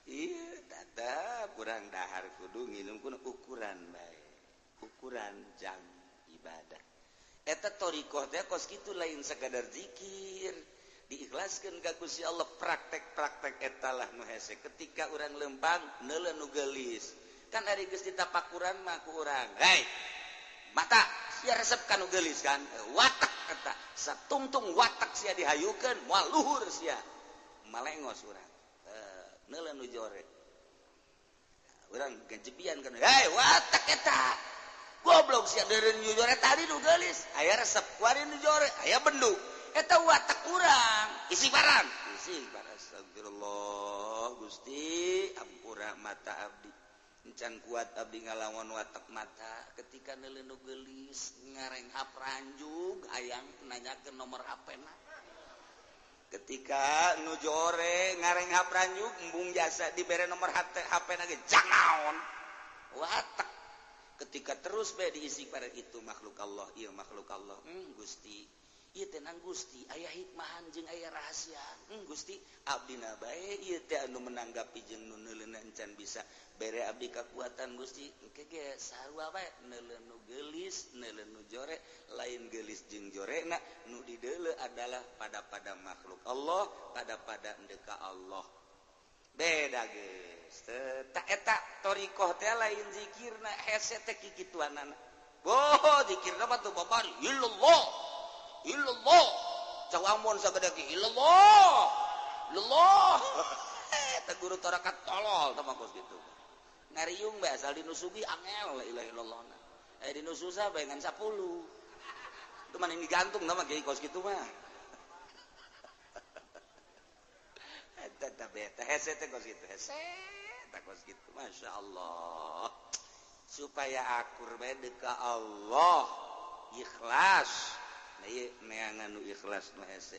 Iya, tata kurang dahar kudu nginum kudu ukuran bae. Ukuran jam ibadah. Eta thariqah teh kos kitu lain sakadar zikir, diikhlaskeun ka Gusti Allah praktek-praktek eta lah nu hese. Ketika urang lempang neuleuh nu geulis. Kan ari geus ditapakuran mah ku urang. Hei, mata sia resep ka nu geulis kan? Watak eta. Satungtung watak sia dihayukeun moal luhur sia. Malengos urang. Neuleuh nu jore. Urang gajebian kan. Hei, watak eta. Goblok sia deureuh nu jore tadi nu geulis. Aya resep kuari nu jore, aya bendu. Eta watak urang. Istighfaran. Istighfar astagfirullah Gusti, ampura mata abdi. Encan kuat abdi ngalawan watak mata ketika neuleuh nu geulis ngarenghap ranjug hayang nanyakeun nomor HP-na. Ketika nu jore ngarenghap ranjug embung jasa dibere nomor HP na ge jangaon watak. Ketika terus bae diisi pada itu makhluk Allah, ieu makhluk Allah. Gusti, ieu teh nang Gusti aya hikmahan jeung aya rahasia. Gusti, abdina bae ieu teh anu menanggapi jeung nu neuleuna encan bisa bere abdi kakuatan Gusti. Engke ge sarua bae neuleun nu geulis, neuleun nu jore, lain geulis jeung jorena nu dideuleu adalah pada-pada makhluk Allah, pada-pada endeka Allah. Beda geus. Tah eta thariqah teh lain zikirna hese teh kikituanana. Boh zikirna mah teu babari illallah. Illallah. Cau amon sagede ge illallah. Illallah. Eta guru tarekat tolol tah mah kos kitu. Ngariung bae asal dinusugi angel la ilaha illallah na. Dinu susah bae ngan 10. Itu mah digantung tah mah kiai kos kitu mah. Eta beta hese teh kos kitu hese teh kos kitu masyaallah. Supaya akur bae deuk ka Allah ikhlas. Nah ieu neangan nu ikhlas nu hese.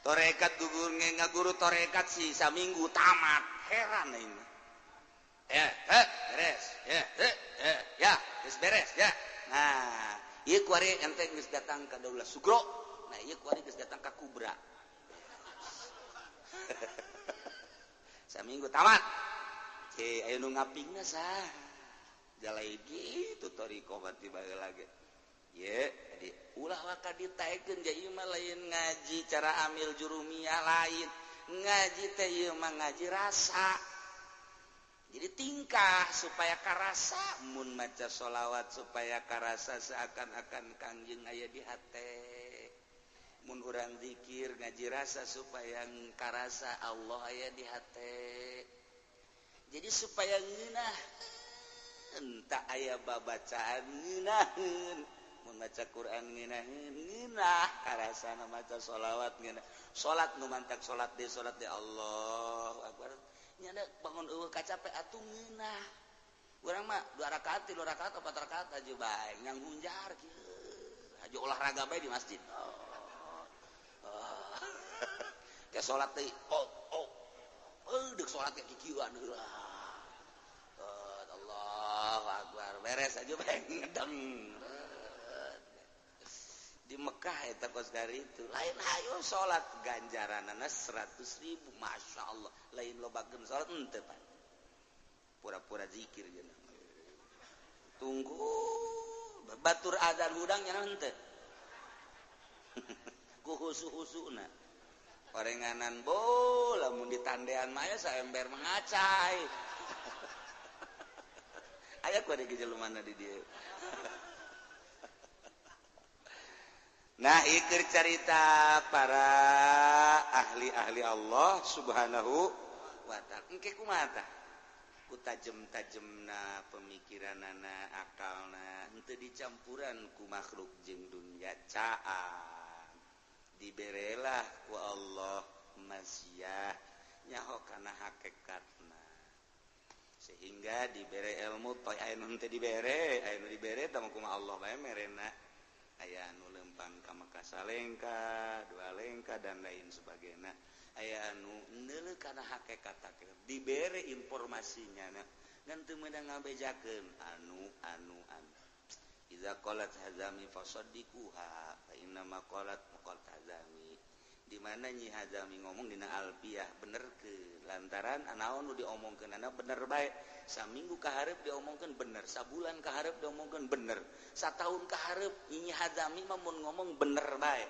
Torekat gugur ngaguru torekat sih saminggu tamat. Heran ini. Ya, beres. Ya, ya, geus beres ya. Nah, ieu kuari ente geus datang ka Daulah Sugro. Nah, ieu kuari geus datang ka Kubra. Saminggu tamat. Cek aya nu ngapingna sah. Jalai gitu thariqah berarti baheula ge. Ye, jadi ulah waka ditaekeun ja ieu mah lain ngaji cara amil jurumiyah lain. Ngaji teh ieu mah ngaji rasa. Jadi tingkah supaya karasa mun maca sholawat supaya karasa seakan-akan Kangjeng aya di hate. Mun urang zikir ngaji rasa supaya karasa Allah aya di hate. Jadi supaya ngeunah entah aya babacaan ngeunaheun, mun maca Quran ngeunaheun, ngeunah karasana maca sholawat ngeunah. Salat nu mantak salat deui salat deui Allahu Akbar. Nya bangun eueuh kacape atuh ngeunah. Urang mah 2 rakaat, 3 rakaat, 4 rakaat aja bae nyang hunjar kieu. Haja olahraga bae di masjid. Oh. Oh. Kayak salat deui. Oh, oh. Deuk salat kayak kikieuan heula. Allahu Akbar. Beres aja bae ngedeng. Di Mekah eta kos dari itu lain hayo salat ganjaranana 100.000 Masya Allah lain lobakeun salat henteu Pak pura-pura zikir geuna tunggu batur adzan hudang nya henteu ku husu-husuna orenganan bo lamun ditandean mah aya saember mengacai aya ku ada gejelumana di dieu. Nah, ikir cerita para ahli-ahli Allah Subhanahu wa ta'ala. Engke kumaha tah? Ku tajem-tajemna pemikiranana, akalna, henteu dicampuran ku makhluk jeung dunia caang. Diberelah ku Allah masiah nyaho kana hakikatna. Sehingga dibere ilmu toy aya nu henteu dibere, aya nu dibere tah kumaha Allah bae merena. Aya anu lempang ka Mekah salengka, dua lengka dan lain sebagainya. Aya anu neuleuh kana hakikat dibere informasinya na ngan teu meunang ngabejakeun anu anu anu. Iza qalat hazami fasaddiquha fa inna ma qalat maqalat hazami. Di mana Nyi Hazami ngomong dina Alfiah bener ke lantaran anaon nu diomongkeunana bener bae. Saminggu kahareup diomongkeun bener, sabulan kahareup diomongkeun bener, sataun kahareup Nyi Hazami mah mun ngomong bener bae.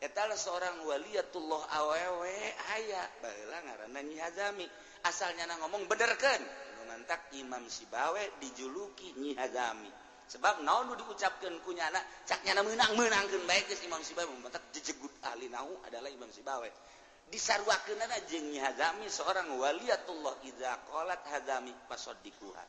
Eta lah seorang waliyatullah awewe aya baheula ngaranna Nyi Hazami. Asalnya na ngomong benerkeun. Nu mantak Imam Sibawe dijuluki Nyi Hazami. Sebab naon nu diucapkeun ku nyana cak nyana meunang-meunangkeun bae geus Imam Sibawe mantak jejegut ahli nahu adalah Imam Sibawe. Disarwakeunana jeung Nyi Hazami seorang waliyatullah idza qalat hazami fasaddiquha.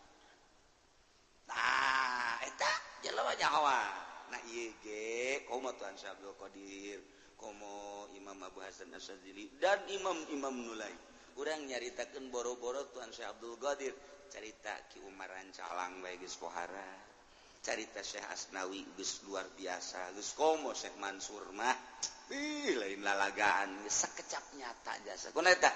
Nah, eta jelema nyawa. Nah ieu ge komo Tuan Syekh Abdul Qadir, komo Imam Abu Hasan Asy-Syadzili dan imam-imam nu lain. Urang nyaritakeun boro-boro Tuan Syekh Abdul Qadir, carita Ki Umar Rancalang bae geus pohara. Carita Syekh Asnawi geus luar biasa, geus komo Syekh Mansur mah ih lain lalagaan geus sakecap nyata jasa. Kuna eta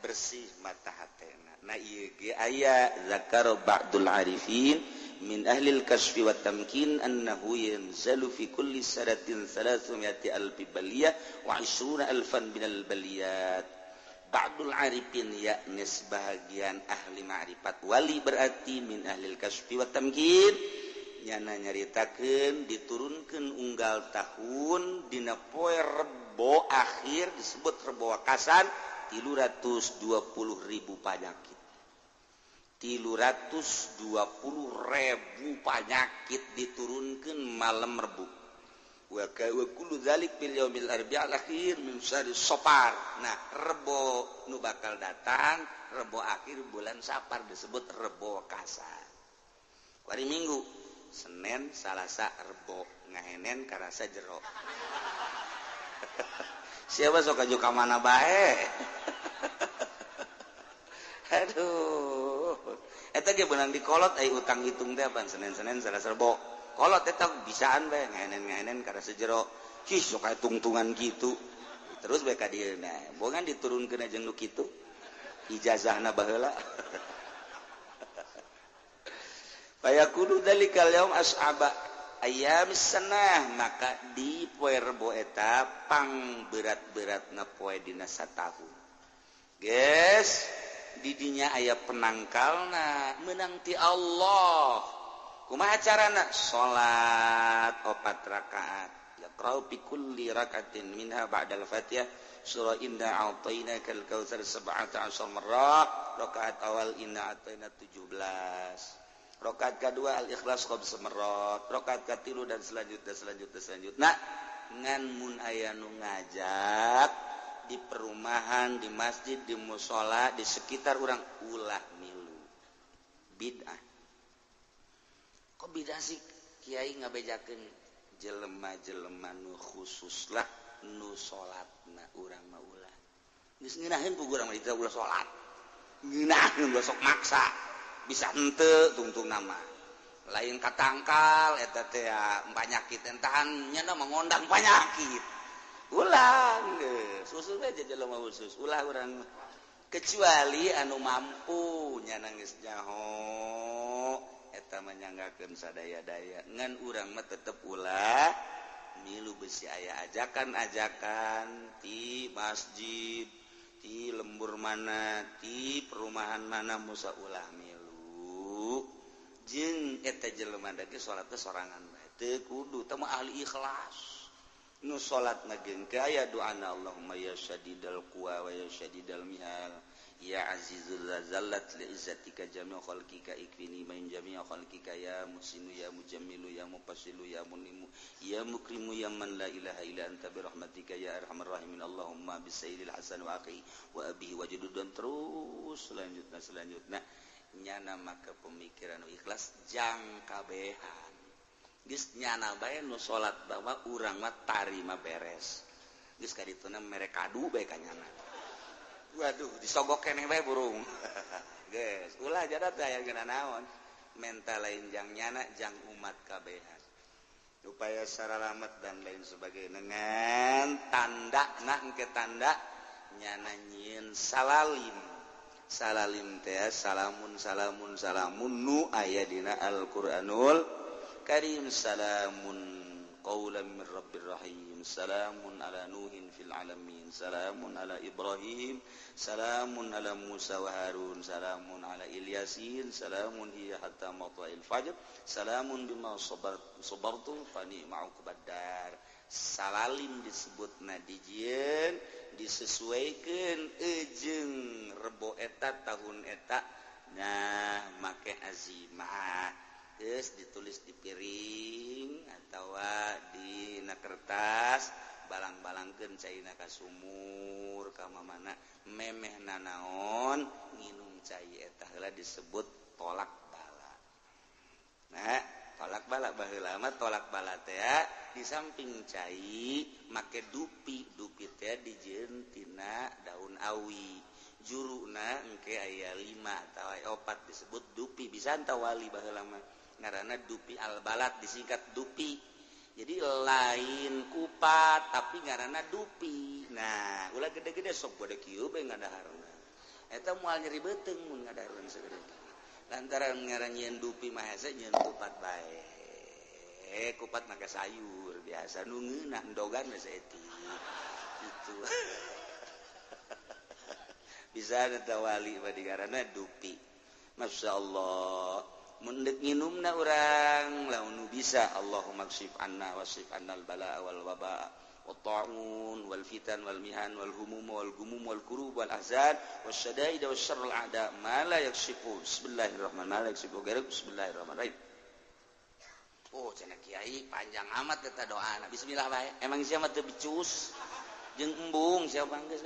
bersih mata hatena. Nah ieu ge aya zakaro ba'dul arifin min ahlil kasfi wat tamkin annahu yanzalu fi kulli sanatin 300 alfi baliyah wa 20 alfan minal baliyat. Ba'dul arifin yakni sebahagian ahli ma'rifat wali berarti min ahlil kasfi wat tamkin nyana nyaritakeun diturunkeun unggal tahun dina poe Rebo akhir disebut Rebo Wakasan 320.000 panyakit. 320.000 panyakit diturunkeun malam Rebo. Wa kullu dzalik bil yaumil arbi'al akhir min syahri Safar. Nah, Rebo nu bakal datang Rebo akhir bulan Safar disebut Rebo Wakasan. Hari Minggu Senin, Salasa, Rebo, ngahenen karasa jero. Siapa sok aju ka mana bae? Aduh. Eta ge beunang dikolot ai utang hitung teh apaan Senin-Senin Salasa Rebo. Kolot eta bisaan bae ngahenen-ngahenen karasa jero. Hih sok aya tungtungan kitu. Terus bae ka dieu nah, bongan diturunkeun jeung nu kitu. Ijazahna baheula. Fayakunu dzalikal yaum as'aba ayam sanah, maka di poe Rebo eta pang berat-beratna poe dina satahun. Geus didinya aya penangkalna meunang ti Allah. Kumaha carana? Salat 4 rakaat. Yaqra'u bi kulli rakaatin minha ba'dal Fatihah surah inna a'tainakal kautsar 17 marrah. Rakaat awal inna a'taina 17. Rakaat kedua al-ikhlas khamsa marrat, rakaat katilu dan selanjutnya selanjutnya selanjutnya. Nah, ngan mun aya nu ngajak di perumahan, di masjid, di musola, di sekitar urang ulah milu. Bid'ah. Kok bid'ah sih kiai ngabejakeun jelema-jelema nu khusus lah nu salatna urang mah ulah. Geus ngeunaheun ku urang mah ulah salat. Ngeunaheun sok maksa. Bisa henteu tungtung nama lain katangkal eta teh panyakit entahan nya mah ngondang panyakit ulah geus khusus aja jelema khusus ulah urang kecuali anu mampu nya geus nyaho eta mah nyanggakeun sadaya-daya ngan urang mah tetep ulah milu besi aya ajakan-ajakan ti masjid ti lembur mana ti perumahan mana musa ulah milu jeung eta jelema da ge salat teh sorangan bae teu kudu teh mah ahli ikhlas nu salatna geung aya doana Allahumma ya syadidal quwa wa ya syadidal mihal ya azizul zallat li izzatika jami'u khalqika ikfini min jami'i khalqika ya musinu ya mujammilu ya mufassilu ya munimu ya mukrimu ya man la ilaha illa anta bi rahmatika ya arhamar rahimin Allahumma bisayyidil hasan wa akhi wa abihi wa judud. Terus selanjutnya selanjutnya nyana maka pemikiran ikhlas jang kabehan geus nyana bae nu salat bahwa urang mah tarima beres geus ka dituna mere kadu bae ka nyana. Waduh disogok keneh bae burung. Geus ulah jadat aya geuna naon menta lain jang nyana jang umat kabehan upaya saralamet dan lain sebagainya dengan tanda nah engke tanda nyana nyieun salalim. Salalim teh salamun salamun salamun nu aya dina Al-Qur'anul Karim. Salamun qaulan min rabbir rahim, salamun ala nuhin fil alamin, salamun ala Ibrahim, salamun ala Musa wa Harun, salamun ala Ilyasin, salamun hiya hatta matla'il fajr, salamun bima sabartum fa ni'ma uqbad dar. Salalim disebutna dijieun disesuaikan ejeng rebo eta tahun eta nah make azimah geus ditulis di piring atawa di na kertas balang-balangkeun caina ka sumur ka mamana memeh nanaon nginum cai eta heula disebut tolak bala. Nah tolak bala baheula mah tolak bala teh di samping cai make dupi, dupi teh dijieun tina daun awi juruna engke aya 5 atawa 4 disebut dupi. Bisa tawali baheula mah ngaranna dupi albalat disingkat dupi. Jadi lain kupat tapi ngaranna dupi. Nah ulah gede-gede sok gede kieu bae ngadaharna eta moal nyeri beuteung mun ngadaharna sagede lantaran ngaran nyieun dupi mah hese nyieun kupat bae. Kupat maka sayur biasa nu ngeunah endogan we saeutik itu. Bisa eta wali mah digarana dupi. Masyaallah mun deuk nginumna urang lamun nu bisa Allahumma kshif anna wasif annal balaa wal wabaa wat ta'un wal fitan wal mihan wal humum wal gumum wal kurub wal ahzan wasyadaid wasyarrul a'da ma la yakshifu. Bismillahirrahmanirrahim. Bismillahirrahmanirrahim. Oh cenah kiai panjang amat eta doana. Bismillah bae. Emang sia mah teu becus jeung embung sia mah geus.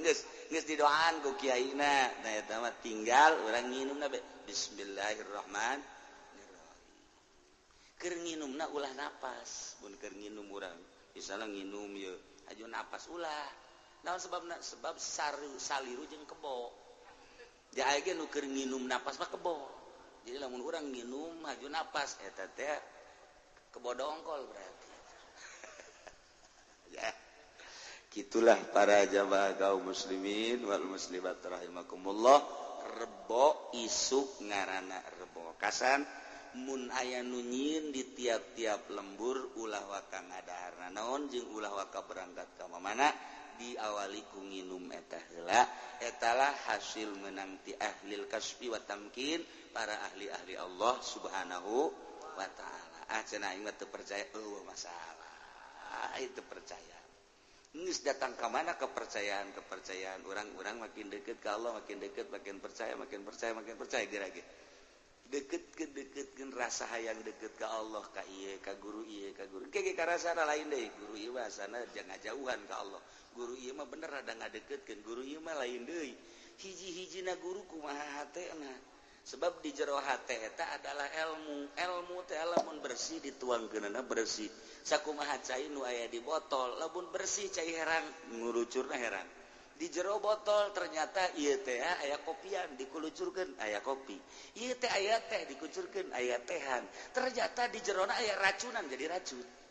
Geus geus didoaan ku kiaina. Nah eta mah tinggal urang nginumna bae. Bismillahirrahmanirrahim. Keur nginumna ulah napas. Mun keur nginum urang misalnya nginum ye aju napas ulah. Naon sebabna? Sebab saliru jeung kebo. Ja aya ge nu keur nginum napas mah kebo. Jadi lamun urang nginum maju napas eta teh kebo dongkol berarti. Ya. Gitulah para jamaah kaum muslimin wal muslimat rahimakumullah. Rebo isuk ngarana rebo kasan mun aya nu nyieun di tiap-tiap lembur ulah waka ngadaharna naon jeung ulah waka berangkat ka mana diawali ku nginum eta heula. Etalah hasil menang ti ahlil kasbi wa tamkin, para ahli-ahli Allah Subhanahu wa taala. Ah cenah aing mah teu percaya, eueuh masalah itu percaya. Geus datang ka mana kepercayaan-kepercayaan orang-orang makin deket ke Allah, makin deket, makin percaya, makin percaya, makin percaya geura-ge. Deket ke deketkeun rasa hayang deket ke Allah ka ieu, ka guru ieu, ka guru. Ke karasana lain deui, guru ieu mah asana jangan jauhan ka Allah. Guru ieu mah bener rada ngadeketkeun, guru ieu mah lain deui. Hiji-hijina guru kumaha hatena. Sebab di jero hate eta adalah ilmu. Ilmu teh lamun bersih dituangkeunana bersih. Sakumaha cai nu aya di botol, lamun bersih cai herang, ngurucurna herang. Di jero botol ternyata ieu teh aya kopian dikulucurkeun aya kopi. Ieu teh aya teh dikucurkeun aya tehan. Ternyata di jerona aya racunan jadi racun.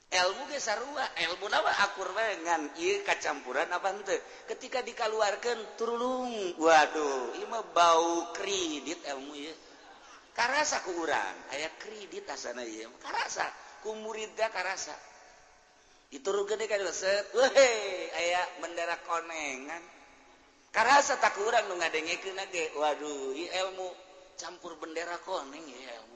Ilmu ge sarua, ilmu na mah akur bae ngan ieu kacampuran apa henteu. Ketika dikaluarkeun turulung, waduh, ieu mah bau kredit ilmu ieu. Karasa ku urang, aya kredit asana ieu, karasa ku muridna karasa. Diturunkeun deui ka set, weh, aya bendera konengan. Karasa tak ku urang nu ngadengekeun ge, waduh, ieu ilmu campur bendera koneng ieu ilmu.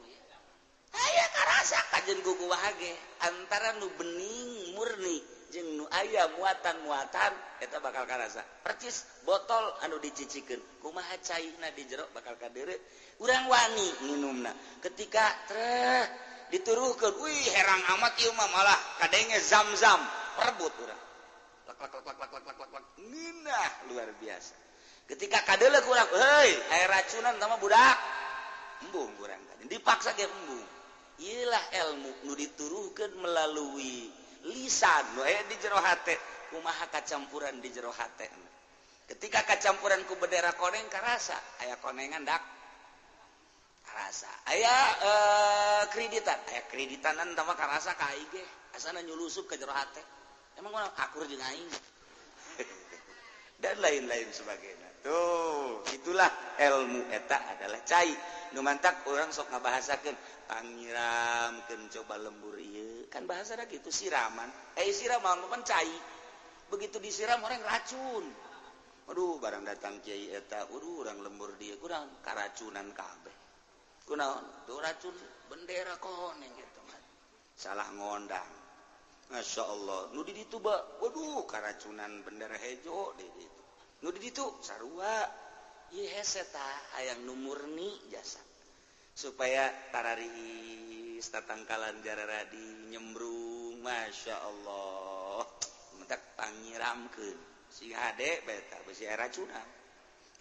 Aya karasa kajen ku kumaha ge antara nu bening murni jeung nu aya muatan-muatan eta bakal karasa. Percis botol anu dicicikeun kumaha caina di jero bakal kadeure urang wani nginumna. Ketika treh dituruhkeun, wih herang amat ieu mah malah kadenge zam-zam perebut urang. Lak lak lak lak lak lak lak ngeunah luar biasa. Ketika kadeuleuh urang, heuy aya racunan tah mah budak. Embung urang dipaksa ge embung. Iyalah ilmu nu dituruhkeun melalui lisan nu aya di jero hate, kumaha kacampuran di jero hate. Ketika kacampuran ku bendera koneng karasa, aya konengan dak karasa. Aya kreditan, aya kreditanan tah mah karasa ka aing ge, asana nyulusup ka jero hate. Emang urang akur jeung aing. Dan lain-lain sebagainya. Tuh, itulah ilmu eta adalah cai. Nu mantak urang sok ngabahasakeun pangiramkeun coba lembur ieu. Kan bahasana kitu siraman. Siraman mah cai. Begitu disiram orang racun. Aduh, barang datang kiai eta, aduh urang lembur dieu kurang karacunan kabeh. Kunaon? Tuh racun bendera koneng eta mah. Salah ngondang. Masya Allah, nu di ditu ba, waduh karacunan bendera hejo di ditu. Nu di ditu sarua, ieu hese tah hayang nu murni jasa. Supaya tararis tatangkalan jararadi nyembrung, Masya Allah. Mentak pangiramkeun sing hade bae tah besi racunan.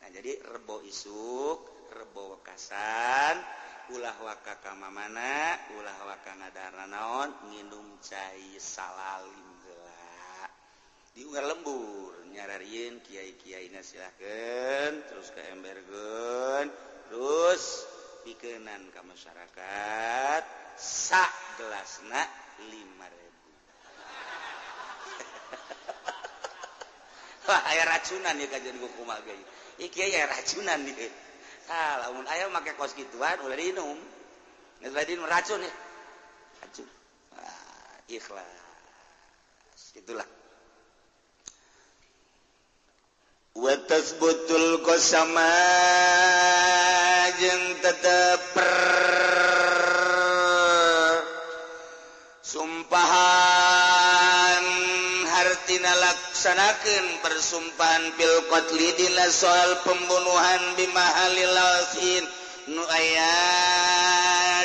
Nah jadi rebo isuk, rebo wekasan, ulah waka ka mamana, ulah waka ngadarna naon, nginum cai salalim heula. Diungar lembur, nyararieun kiai-kiaina silahkeun, terus ka emberkeun, terus pikeunan ka masyarakat, sak gelasna 5.000. Wah, aya racunan ieu kajian kumaha ge. Ieu kiai aya racunan ieu. Ah, lamun aya make kos gituan ulah diinum. Geus lain diinum racun ya. Racun. Ah, ikhlas. Itulah. Wa tasbutul qasama jeung tetep sumpahan hartina laksanakeun persumpahan fil qatli dina soal pembunuhan bimahalil laosin nu aya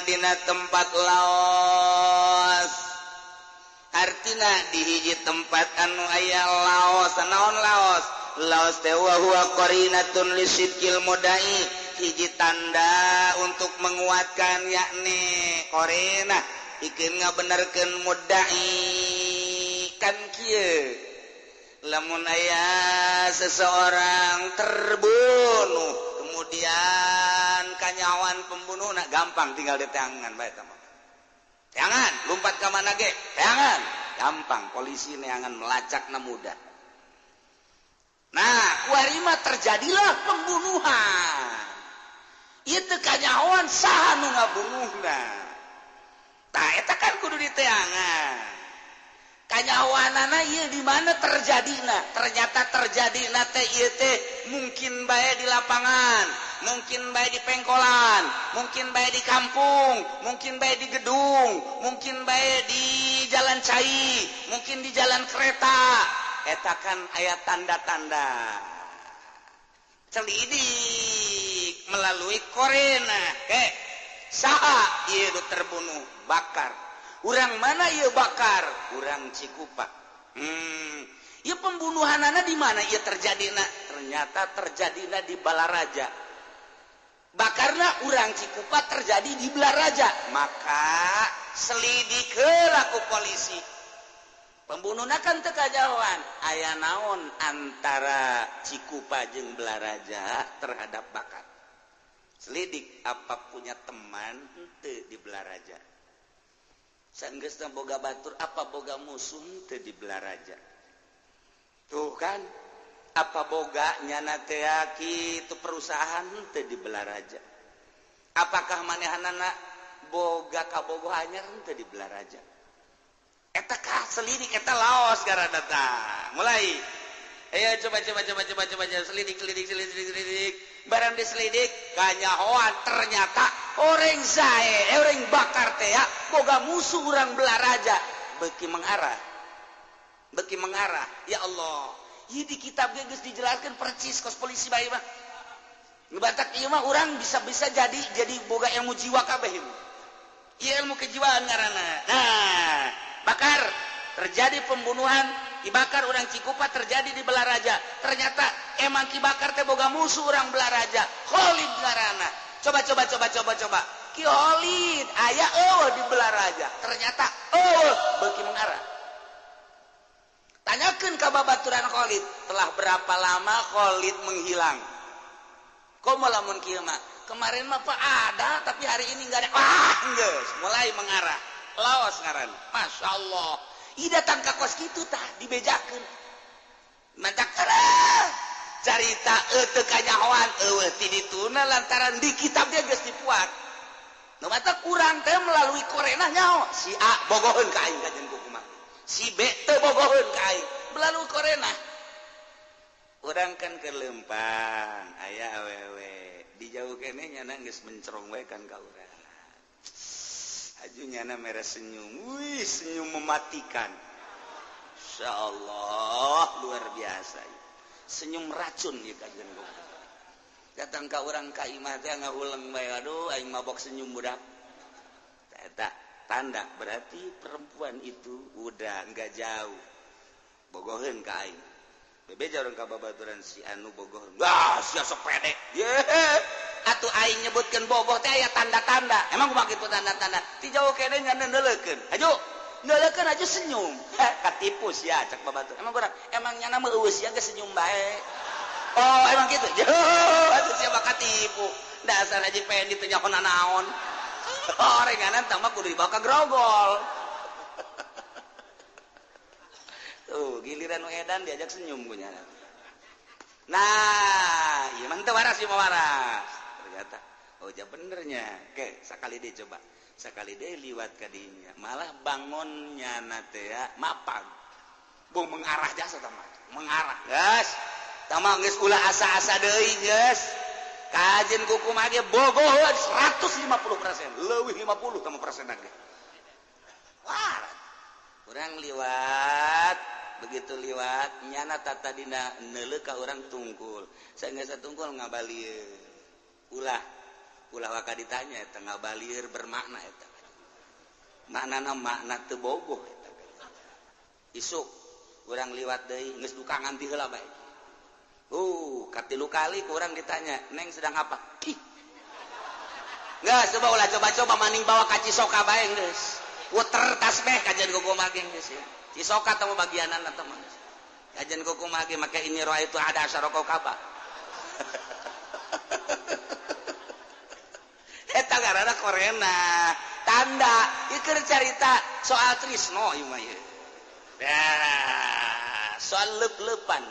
dina tempat laos. Artina di hiji tempat anu aya laos, naon laos? Laos teh wa huwa qarinatun lisidqil mudai, hiji tanda untuk menguatkan yakni qarinah ikeun ngabenerkeun mudai. Kan kieu lamun aya seseorang terbunuh kemudian kanyawan pembunuhna gampang tinggal di tangan bae tah mah. Teangan, lompat ka mana ge? Teangan. Gampang polisi neangan melacakna mudah. Nah, kuari mah terjadilah pembunuhan. Ieu teu kanyahoan saha nu ngabunuhna. Tah eta kan kudu diteangan. Kanyahoanana ieu di mana terjadina? Ternyata terjadina teh ieu teh mungkin bae di lapangan, mungkin bae di pengkolan, mungkin bae di kampung, mungkin bae di gedung, mungkin bae di jalan cai, mungkin di jalan kereta. Eta kan aya tanda-tanda. Celidik melalui korena. Saha ieu nu terbunuh? Bakar. Urang mana ieu bakar? Urang Cikupa. Ieu pembunuhanana di mana ieu terjadina? Ternyata terjadina di Balaraja. Bakarna urang Cikupa terjadi di Balaraja. Maka selidik heula ku polisi. Pembunuhna kan teu kajauhan. Aya naon antara Cikupa jeung Balaraja terhadap Bakar? Selidik apa punya teman henteu di Balaraja. Sanggeusna boga batur apa boga musuh henteu di Balaraja. Tuh kan, apa boga nyana teh kitu perusahaan henteu di Balaraja. Apakah manehanana boga kabogoh anyar henteu di Balaraja. Eta kah selidik eta laos gara datang. Mulai. Ayo coba selidik. Barang diselidik kanyahoan ternyata orang sae, orang bakar teh ya, boga musuh urang Balaraja. Beuki mengarah. Beuki mengarah. Ya Allah. Ieu di kitab ge geus dijelaskeun percis kos polisi bae mah. Nu batak ieu mah urang bisa-bisa jadi boga ilmu jiwa kabeh ieu. Ieu ilmu kejiwaan ngaranna. Nah, bakar terjadi pembunuhan, dibakar orang Cikupa terjadi di Balaraja. Ternyata emang Ki Bakar teh boga musuh orang Balaraja, Khalid ngaranna. Coba. Ki Khalid aya eueuh di Balaraja. Ternyata eueuh beuki mengarah. Tanyakeun ka babaturan Khalid, telah berapa lama Khalid menghilang? Komo lamun kieu mah, kemarin mah pak ada tapi hari ini enggak ada. Wah, geus mulai mengarah. Laos ngaran. Masya Allah. Ih datang ka kos kitu tah dibejakeun. Mantak carita teu kanyahoan eueuh ti dituna lantaran di kitab dia geus dipuat. Nu mata kurang teh melalui korenah nyaho. Si A bogoheun ka aing kajen kumaha. Si B teu bogoheun ka aing melalui korenah. Urang kan keur leumpang aya awewe di jauh keneh nyana geus mencerong we kan ka urang. Aju nyana merah senyum, wih senyum mematikan. Insya Allah luar biasa. Senyum racun ya kajian gua. Datang ke orang ka imah teh ngahuleng bae, aduh aing mabok senyum budak. Eta tanda berarti perempuan itu udah enggak jauh. Bogoheun ka aing. Bebeja urang ka babaturan si anu bogoheun. Wah, sia sok pede. Ye. Atuh aing nyebutkeun bogoh teh aya tanda-tanda. Emang kumaha kitu tanda-tanda? Ti jauh kene nya neuleukeun. Aju, neuleukeun aju senyum. Katipu sia cek babatur. Emang kurang, emang nyana mah eueuh sia geus senyum bae. Oh, emang kitu. Atuh sia mah katipu. Dasar Haji Pendi teu nyaho nanaon. Orenganan tah mah kudu dibawa ka grogol. Tuh, giliran nu edan diajak senyum ku nyana. Nah, ieu mah teu waras ieu mah waras. Ternyata oh ja benernya. Oke, sakali deui coba. Sakali deui liwat ka dinya. Malah bangonnya na teh mapag. Bung mengarah jasa tah mah. Mengarah. Geus. Tah mah geus ulah asa-asa deui geus. Kajen kukumaha ge bogoheun 150%, leuwih 50 tah mah persen ge. Wah. Urang liwat, begitu liwat nyana tata dina neuleuh ka urang tungkul. Saenggeus tungkul ngabalieur. Ulah waka ditanya eta ngabalieur bermakna eta. Maknana makna teu bogoh eta. Isuk urang liwat deui geus duka nganti heula bae. Katilu kali kurang ditanya, "Neng sedang apa?" Ih. Geus coba ulah coba-coba maning bawa ka Cisoka bae geus. Puter tasbih kajian kukumaha ge geus ya. Cisoka teh bagianana teh mah. Kajian kukumaha ge make ini roa itu ada asyara kaukaba. Eta ngaranna korena. Tanda ieu keur carita soal Trisno ieu mah ieu. Nah, soal lep-lepan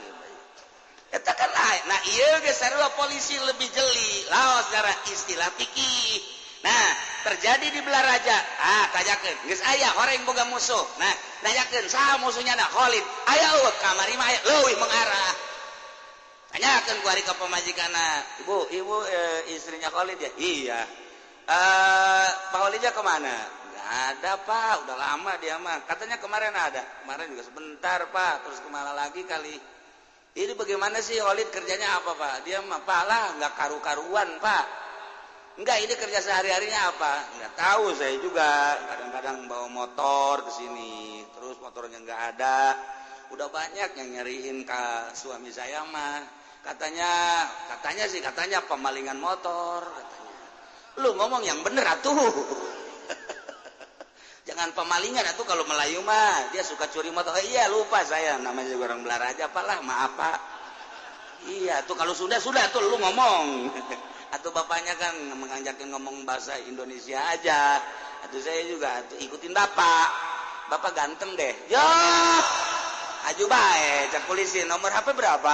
eta kan lain. Nah, ieu ge sarua polisi lebih jeli laos secara istilah fikih. Nah, terjadi di Belaraja. Ah, tanyakeun, geus aya horeng boga musuh. Nah, nanyakeun saha musuhnya na Khalid. Aya eueuh kamari mah aya leuwih mengarah. Tanyakeun ku ari ka pamajikanna. Ibu, ibu istrinya Khalid ya? Iya. Pak Khalidnya kemana? Nggak ada Pak, udah lama dia mah. Katanya kemarin ada. Kemarin juga sebentar Pak, terus kemana lagi kali? Ini bagaimana sih Khalid kerjanya apa Pak? Dia mah Pak lah, nggak karu-karuan Pak. Enggak, ini kerja sehari-harinya apa? Nggak tahu saya juga. Kadang-kadang bawa motor ke sini, terus motornya nggak ada. Udah banyak yang nyariin ke suami saya mah. Katanya, katanya sih, katanya pemalingan motor, katanya. Lu ngomong yang bener atuh. Jangan pemalingan atuh kalau Melayu mah, dia suka curi motor. Eh, iya lupa saya, namanya juga orang Belaraja apalah, maaf Pak. Iya, tuh kalau sudah tuh lu ngomong. Atau bapaknya kan mengajakin ngomong bahasa Indonesia aja. Atau saya juga tuh ikutin bapak. Bapak ganteng deh. Yo, aju bae, cak polisi nomor HP berapa?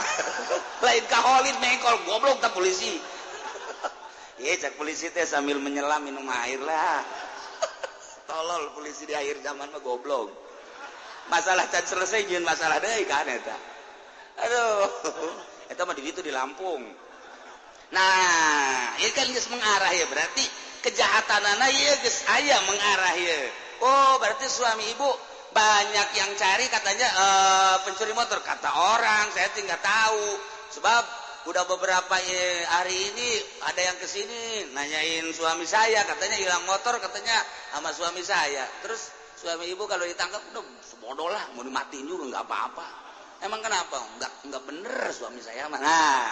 Lain ka Khalid mengkol goblok tak polisi. Iya, cak polisi teh sambil menyelam minum air lah. Tolol polisi di akhir zaman mah goblok. Masalah can selesai jeung masalah deui kan eta. Aduh, eta mah di ditu di Lampung. Nah, ini kan geus mengarah ya, berarti kejahatanana ieu geus aya mengarah ya. Oh, berarti suami ibu banyak yang cari katanya pencuri motor, kata orang, saya nggak tahu. Sebab udah beberapa hari ini ada yang kesini nanyain suami saya, katanya hilang motor, katanya sama suami saya. Terus suami ibu kalau ditangkap udah sebodoh lah, mau dimatiin juga nggak apa-apa. Emang kenapa? Nggak bener suami saya mah. Nah,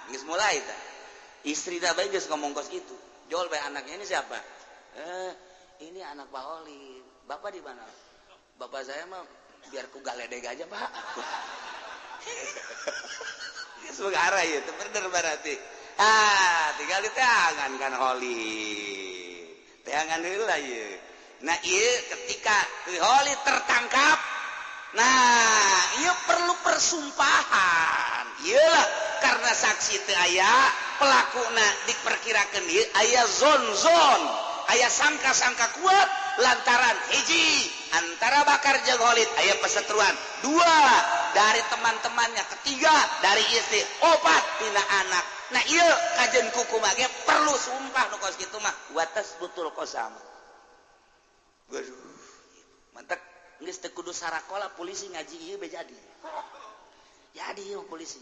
geus mulai tah. Istri dah bae geus ngomong kos gitu. Jol bae anaknya ini siapa? Ini anak Pak Holid. Bapak di mana? Bapak saya mah biar ku galedeg aja, Pak. Geus mengarah ya, itu bener berarti. Ah, tinggal diteangan kan Holid. Teangan heula ieu. Nah, ieu ketika Holid tertangkap, nah, ieu perlu persumpahan. Iyalah, karena saksi teu aya, pelakuna diperkirakan ieu aya zon-zon, aya sangka-sangka kuat lantaran hiji antara Bakar jeung Khalid aya perseteruan, dua dari teman-temannya, ketiga dari istri, opat tina anak. Nah, ieu kajen kuku mah ge perlu sumpah nu kos kitu mah watas betul kosama. Waduh, mantap. Geus teu kudu sarakola polisi ngaji ieu be jadi. Jadi ieu polisi.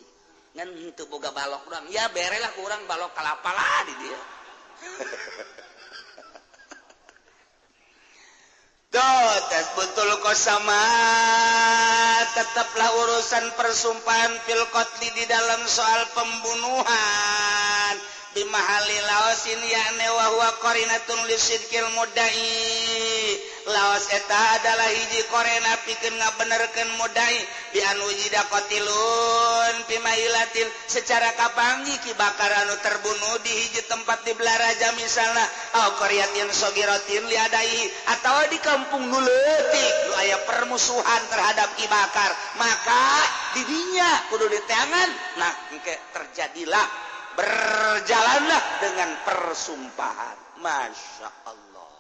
Ngan henteu boga balok urang. Ya berelah ku urang balok kalapa lah di dieu. Tuh, tes betul kosama tetaplah urusan persumpahan fil qatli di dalam soal pembunuhan. Bimahali laosin yakni wa huwa qarinatun lisidqil mudda'i. Laos eta adalah hiji korena pikeun ngabenerkeun mudda'i bi an wujida qatilun bimailatin secara kapanggih ki bakar anu terbunuh di hiji tempat di Belaraja misalna au qaryatin sagiratin liadai atau di kampung nu leutik nu aya permusuhan terhadap Ki Bakar, maka didinya kudu diteangan. Nah, engke terjadilah berjalanlah dengan persumpahan. Masya Allah.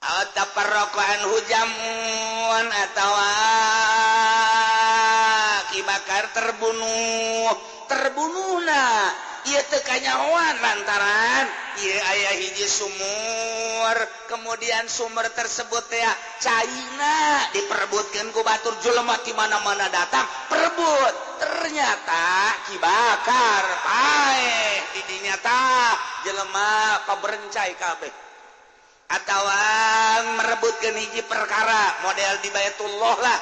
Atafarraqu anhu jamun atawa Ki Bakar terbunuh. Terbunuhna ieu teu kanyahoan lantaran ieu aya hiji sumur, kemudian sumur tersebut teh caina diperebutkeun ku batur jelema ti mana-mana datang perebut. Ternyata Ki Bakar paeh di dinya tah jelema paberencai kabeh atawa merebutkeun hiji perkara model di Baitullah lah.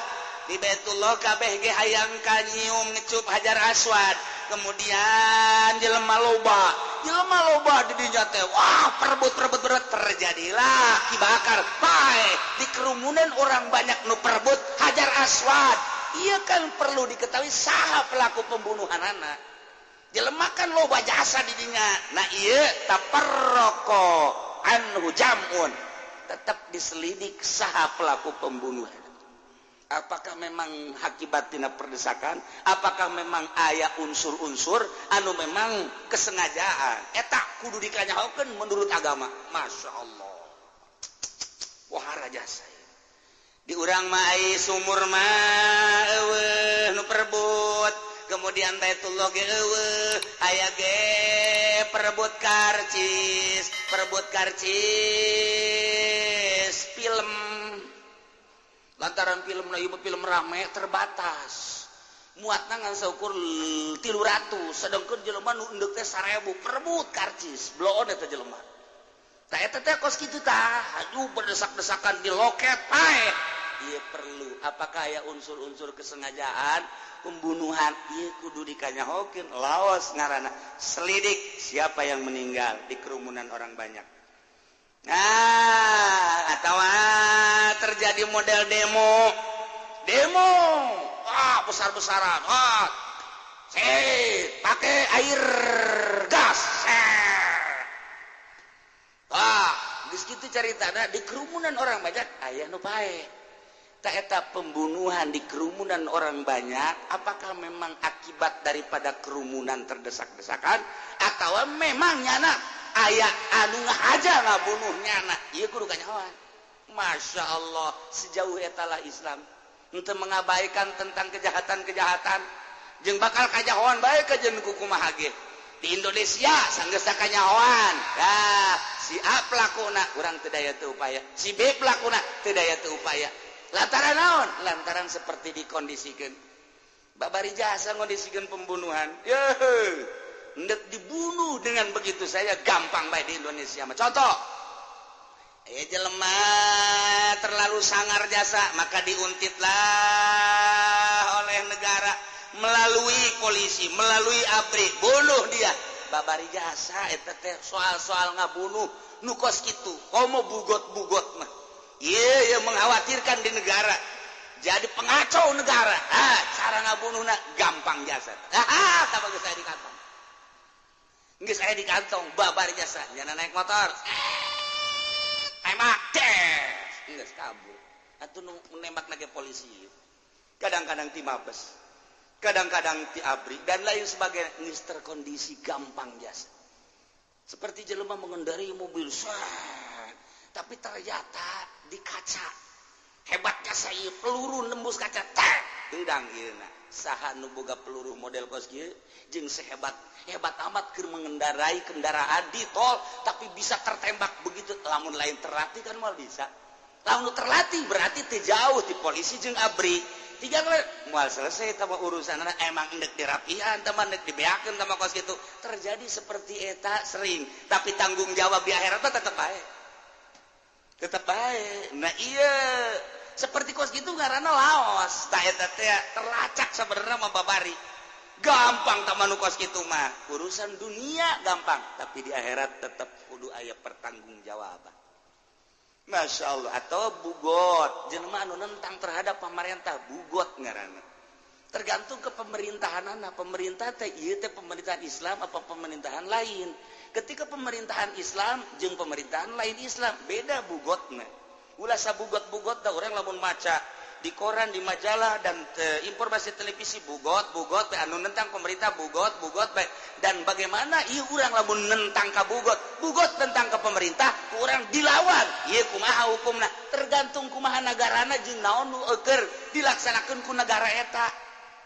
Di Baitullah kabeh ge hayang ka nyium ngecup Hajar Aswad, kemudian jelema loba di dinya teh wah perebut terjadilah Ki Bakar paeh di kerumunan orang banyak nu perebut Hajar Aswad. Iya kan perlu diketahui saha pelaku pembunuhanana. Jelema kan loba jasa di dinya. Nah ieu taparraqo anhu jamun, tetap diselidik saha pelaku pembunuhan. Apakah memang akibat tina perdesakan? Apakah memang aya unsur-unsur anu memang kesengajaan? Eta kudu dikanyahokeun menurut agama. Masya Allah. Wah, jasa. Di urang mah ai sumur mah euweuh nu perebut. Kemudian Baitullah ge euweuh, aya ge perebut karcis film. Lantaran film na ieu film rame terbatas. Muatna ngan saukur 300, sedangkan jelema nu endek teh 1000, perebut karcis, bloon eta jelema. Tah eta teh kos kitu tah, aduh berdesak-desakan di loket paeh. Ieu perlu, apakah aya unsur-unsur kesengajaan pembunuhan? Ieu kudu dikanyahokeun, laos ngaranna. Selidik siapa yang meninggal di kerumunan orang banyak. Nah, atau terjadi model demo, demo, ah besar-besaran, ah, pakai air gas, ah, geus kitu caritana di kerumunan orang banyak, aya nu paeh. Tah eta pembunuhan di kerumunan orang banyak, apakah memang akibat daripada kerumunan terdesak-desakan atau memang nyana aya anu ngahaja ngabunuh nyana? Ieu kudu kanyahoan. Masya Allah, sejauh etalah Islam untuk mengabaikan tentang kejahatan-kejahatan jeung bakal kanyahoan bae ka jeung kumaha ge. Di Indonesia sanggeus kanyahoan. Dah, si A pelakuna urang teu daya teu upaya, si B pelakuna teu daya teu upaya. Lantaran naon? Lantaran seperti dikondisikeun. Babari jasa ngondisikeun pembunuhan. Yeuh, endek dibunuh dengan begitu saja gampang bae di Indonesia mah. Contoh, aya jelema terlalu sangar jasa, maka diuntitlah oleh negara melalui polisi, melalui ABRI, bunuh dia. Babari jasa eta teh soal-soal ngabunuh nu kos kitu, komo bugot-bugot mah. Ieu yang mengkhawatirkan di negara. Jadi pengacau negara. Ah, cara ngabunuhna gampang jasa. Ah, tah bagus saya di kantong. Geus aya di kantong babari jasa, nyana naik motor. Tembak, des. Geus kabur. Atuh nu nembak lagi polisi. Kadang-kadang ti Mabes, kadang-kadang ti ABRI dan lain sebagainya. Geus terkondisi gampang jasa. Seperti jelema mengendarai mobil, set, tapi ternyata di kaca. Hebatnya saya peluru nembus kaca, tek, hidang ieu. Saha nu boga peluru model kos kieu jeung sehebat hebat amat keur mengendarai kendaraan di tol tapi bisa tertembak begitu. Lamun lain terlatih kan moal bisa. Lamun terlatih berarti teu jauh ti polisi jeung ABRI. Tiga kali moal selesai tah urusanna, emang endek dirapihan tah mah endek dibeakeun tah mah kos kitu. Terjadi seperti eta sering, tapi tanggung jawab di akhirat mah tetep bae. Tetep bae. Nah iya seperti kos gitu ngaranna laos. Tah eta teh terlacak sebenarnya mah babari. Gampang tah mah nu kos kitu mah. Urusan dunia gampang, tapi di akhirat tetep kudu aya pertanggungjawaban. Masya Allah. Atau bugot, jelema anu nentang terhadap pemerintah, bugot ngaranna. Tergantung ke pemerintahanana. Pemerintah teh ieu teh pemerintahan Islam apa pemerintahan lain. Ketika pemerintahan Islam jeung pemerintahan lain Islam beda bugotna. Ulah sabugot-bugot da urang lamun maca di koran, di majalah dan informasi televisi bugot, bugot bae anu nentang pemerintah bugot, bugot bae. Dan bagaimana ieu urang lamun nentang ka bugot, bugot tentang ke pemerintah, ku urang dilawan. Ieu kumaha hukumna? Tergantung kumaha nagarana jeung naon nu eueur dilaksanakeun ku negara eta.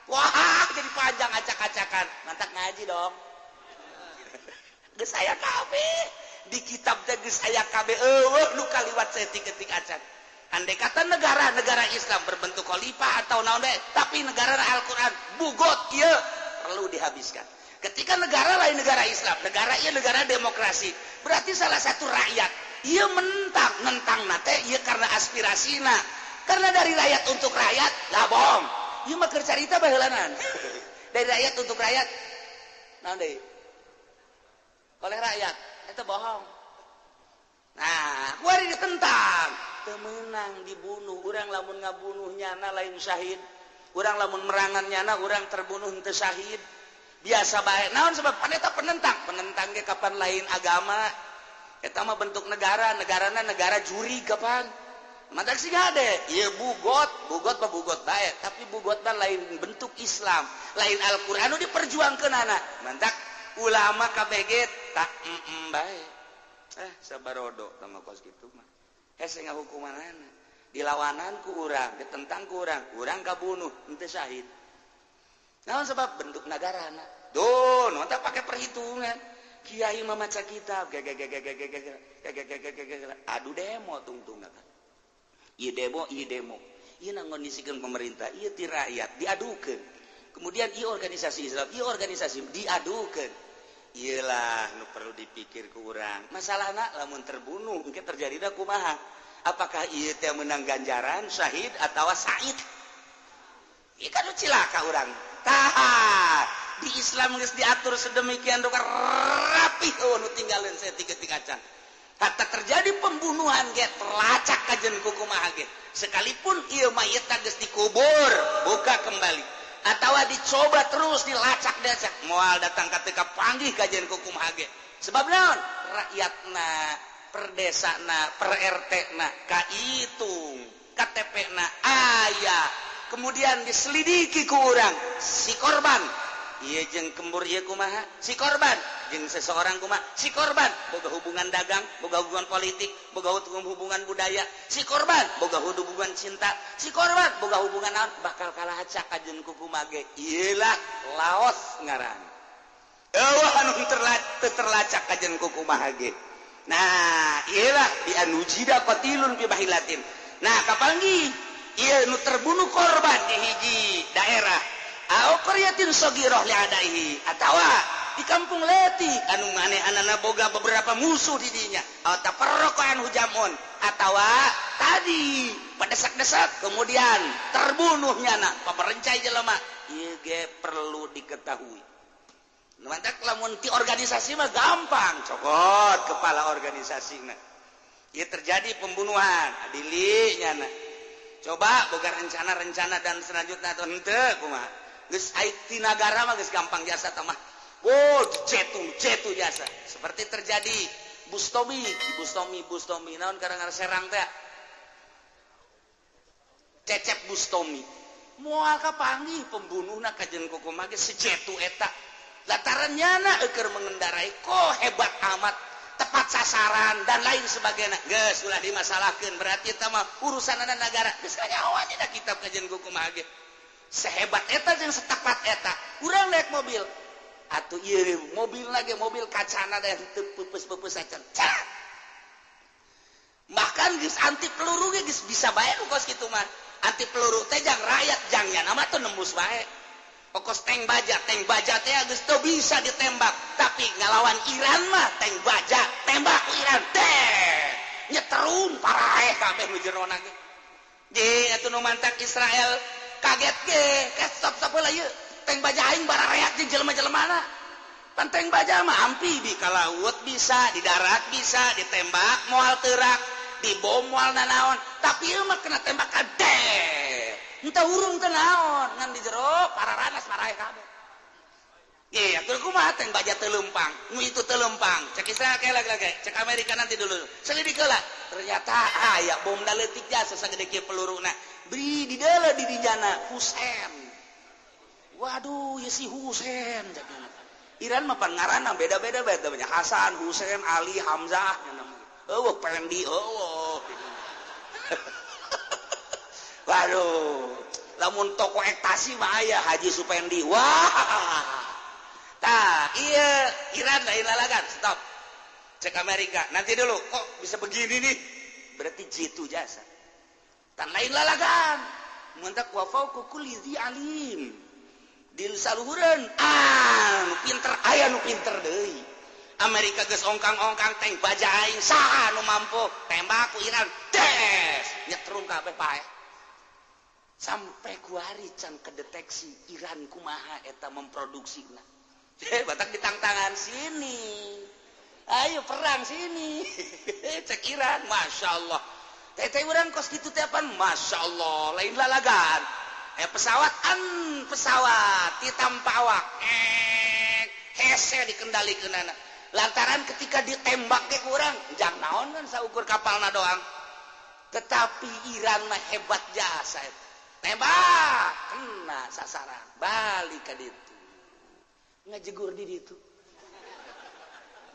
Wah, jadi panjang acak-acakan. Mantak ngaji dong. Geus aya kabeh di kitab teh geus aya kabeh eueuh nu kaliwat saeutik-eutik acan. Andai kata negara-negara Islam berbentuk khalifah atau naon deui, tapi negara Al-Qur'an bugot ieu perlu dihabiskan. Ketika negara lain negara Islam, negara ieu negara demokrasi, berarti salah satu rakyat ieu mentang nentang teh ieu karena aspirasina. Karena dari rakyat untuk rakyat, lah bohong. Ieu mah keur carita baheulanan. Dari rakyat untuk rakyat. Naon deui? Oleh rakyat, itu bohong. Nah, kuari ditentang, teu meunang dibunuh. Urang lamun ngabunuh nyana lain syahid. Urang lamun merangan nyana urang terbunuh henteu syahid. Biasa bae. Naon sebab paneta penentang? Penentang ge kapan lain agama. Eta mah bentuk negara, negarana negara juri kapan? Mantak sih gade, ieu bugot, bugot mah bugot bae, tapi bugot mah lain bentuk Islam, lain Al-Qur'an nu diperjuangkeunana. Mantak ulama KBG tak bae. Sabarodo tama kos kitu mah. Hese ngahukumanana. Dilawanan ku urang, ditentang ku urang, urang kabunuh, henteu syahid. Naon sebab bentuk nagarana? Duh, nu teh pake perhitungan. Kiai memaca kitab, adu demo tungtung kan. Ieu demo, ieu demo. Ieu ngondisikeun pemerintah, ieu ti rakyat diadukeun. Kemudian ieu organisasi Islam, ieu organisasi diadukeun. Iyalah nu perlu dipikir ku urang. Masalahna lamun terbunuh engke terjadina kumaha? Apakah ieu teh menang ganjaran syahid atawa said? Ieu kan cilaka urang. Tah, di Islam geus diatur sedemikian rupa rapih eueuh nu tinggalin saeutik-eutik acan. Hatta terjadi pembunuhan ge terlacak kajen ku kumaha ge. Sekalipun ieu mayit geus dikubur, buka kembali atawa dicoba terus dilacak-lacak moal datang ketika panggih kajen ku kumaha ge. Sebab naon? Rakyatna, perdesana, per RT-na kahitung, KTP-na aya. Kemudian diselidiki ku urang si korban. Ieu jeung kembur ieu kumaha? Si korban jeung seseorang kumaha? Si korban boga hubungan dagang, boga hubungan politik, boga hubungan budaya. Si korban boga hubungan cinta, si korban boga hubungan naon? Bakal kalacak kajen ku kumaha ge. Ieu lah Laos ngaran. Eueuh anu terlacak kajen ku kumaha ge. Nah, ieu lah bi anujida qatilun bi bahilatin. Nah, kapanggih ieu nu terbunuh korban di hiji daerah. Au qaryatin saghirah li adaihi atawa di kampung leutik anu manehanana boga beberapa musuh di dinya. Au tafarraqan hujamun atawa tadi pedesak-desak kemudian terbunuhnya na pamerencai jelema. Ieu ge perlu diketahui. Mantak lamun ti organisasi mah gampang, cokot kepala organisasina. Ieu terjadi pembunuhan, adili nyana. Coba boga rencana-rencana dan selanjutnya atau henteu kumaha. Geus aik ti nagara mah geus gampang jasa tah mah. Oh, cetu jasa. Seperti terjadi Bustomi, Bustomi naon kadang-kadang Serang teh. Cecep Bustomi. Moal kapanggih pembunuhna kajen kumaha ge secetu eta. Lataran nyana eueur mengendarai kok hebat amat, tepat sasaran dan lain sebagainya. Geus ulah dimasalahkeun, berarti eta mah urusanana nagara. Geus kanyahoan dina kitab kajen kumaha ge. Sehebat eta jeung setepat eta. Urang naik mobil. Atuh ieu mobil lagi mobil kacana teh teu peupeus-peupeus acan. Bahkan geus anti peluru ge geus bisa bae nu kos kitu mah. Anti peluru teh jang rakyat jang nya mah teu nembus bae. Pokos tank baja teh geus teu bisa ditembak, tapi ngalawan Iran mah tank baja tembak ku Iran teh nyeterum paraeh kabeh nu jerona ge. Ge atuh nu mantak Israel kaget ge, stop heula ieu tank baja aing barareak jeung jelema-jelemana. Pan tank baja mah amfibi ka laut bisa, di darat bisa, ditembak moal teurak, dibom moal nanaon, tapi ieu mah kena tembakan teh. Entah urung teu naon ngan di jero pararanas paraeh kabeh. Ye, atuh kumaha tank baja teu leumpang, nu itu teu leumpang. Cek Israel ke lagi, cek Amerika nanti dulu. Selidik heula. Ternyata aya bom da leutik jasa sagede kieu peluruna. Beri di deuleu di dijana Husein. Waduh, ya si Husein cek. Iran mah pangaranna beda-beda bae teh Hasan, Husein, Ali, Hamzah eueuh Pendi eueuh. Waduh, lamun toko ektasi mah aya Haji Supendi. Wah. Tah, iya Iran lain lalagan, stop. Cek Amerika, nanti dulu kok bisa begini nih? Berarti jitu jasa. Tan lain lalagan. Mantak wa fauqa kulli dzi alim. Di saluhureun, ah, nu pinter aya nu pinter deui. Amerika geus ongkang-ongkang tank baja aing saha nu mampu tembak ku Iran. Des, nyetrum kabeh paeh. Sampai kuari can kedeteksi Iran kumaha eta memproduksina. Batak ditangtangan sini. Ayo perang sini. Cek Iran, Masya Allah. Teh urang kos kitu teh apaan? Masya Allah, lain lalagan. Pesawat an pesawat ditampa awak. Hese dikendalikeunana. Lantaran ketika ditembak ke urang, jang naon kan saukur kapalna doang. Tetapi Iran mah hebat jasa eta. Tembak kena sasaran, balik ka ditu. Ngajegur di ditu.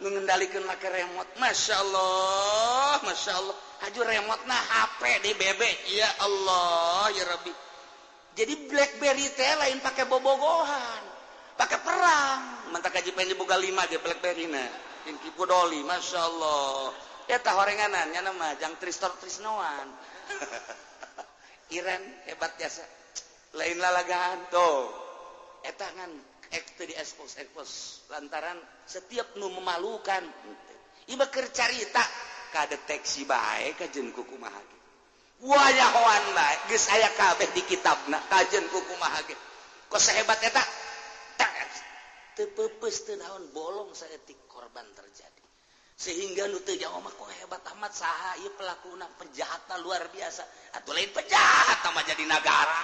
Mengendalikan make remote. Masya Allah, Masya Allah. Haju remote nah HP di BB. Ya Allah, ya Rabbi. Jadi BlackBerry teh lain pakai bobogohan, pakai perang. Mentak kaji pengen dibuka 5 ge BlackBerry na. Yang kipu doli, Masya Allah. Eta horenganan nya nama jang Tristor Trisnoan. Iran hebat jasa. Lain lalagaan tuh. Eta ngan teu di expose expose lantaran setiap nu memalukan. Ieu keur carita kadeteksi bae kajen ku kumaha ge. Wayahoan bae geus aya kabeh di kitabna kajen ku kumaha ge. Kok sehebat eta? Teu peupeus teu naon bolong saeutik korban terjadi. Sehingga nu teu jauh mah kok hebat amat saha ieu pelakuna penjahatna luar biasa. Atuh lain penjahat mah jadi nagara.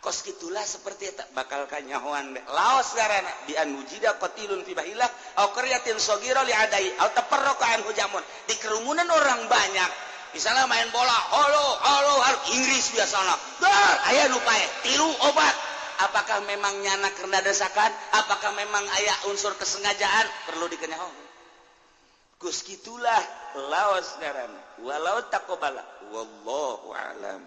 Kos gitulah seperti eta bakal kanyahoan laos garana bi an wujida qatilun fi bahilah au qaryatin sagira li adai au tafarraqa anhu jamun. Di kerumunan orang banyak misalnya main bola, halo halo halo Inggris biasana dar aya nu paeh tilu obat. Apakah memang nyana karena desakan, apakah memang aya unsur kesengajaan perlu dikenyahoan. Kos gitulah laos garana walau taqobala wallahu alam.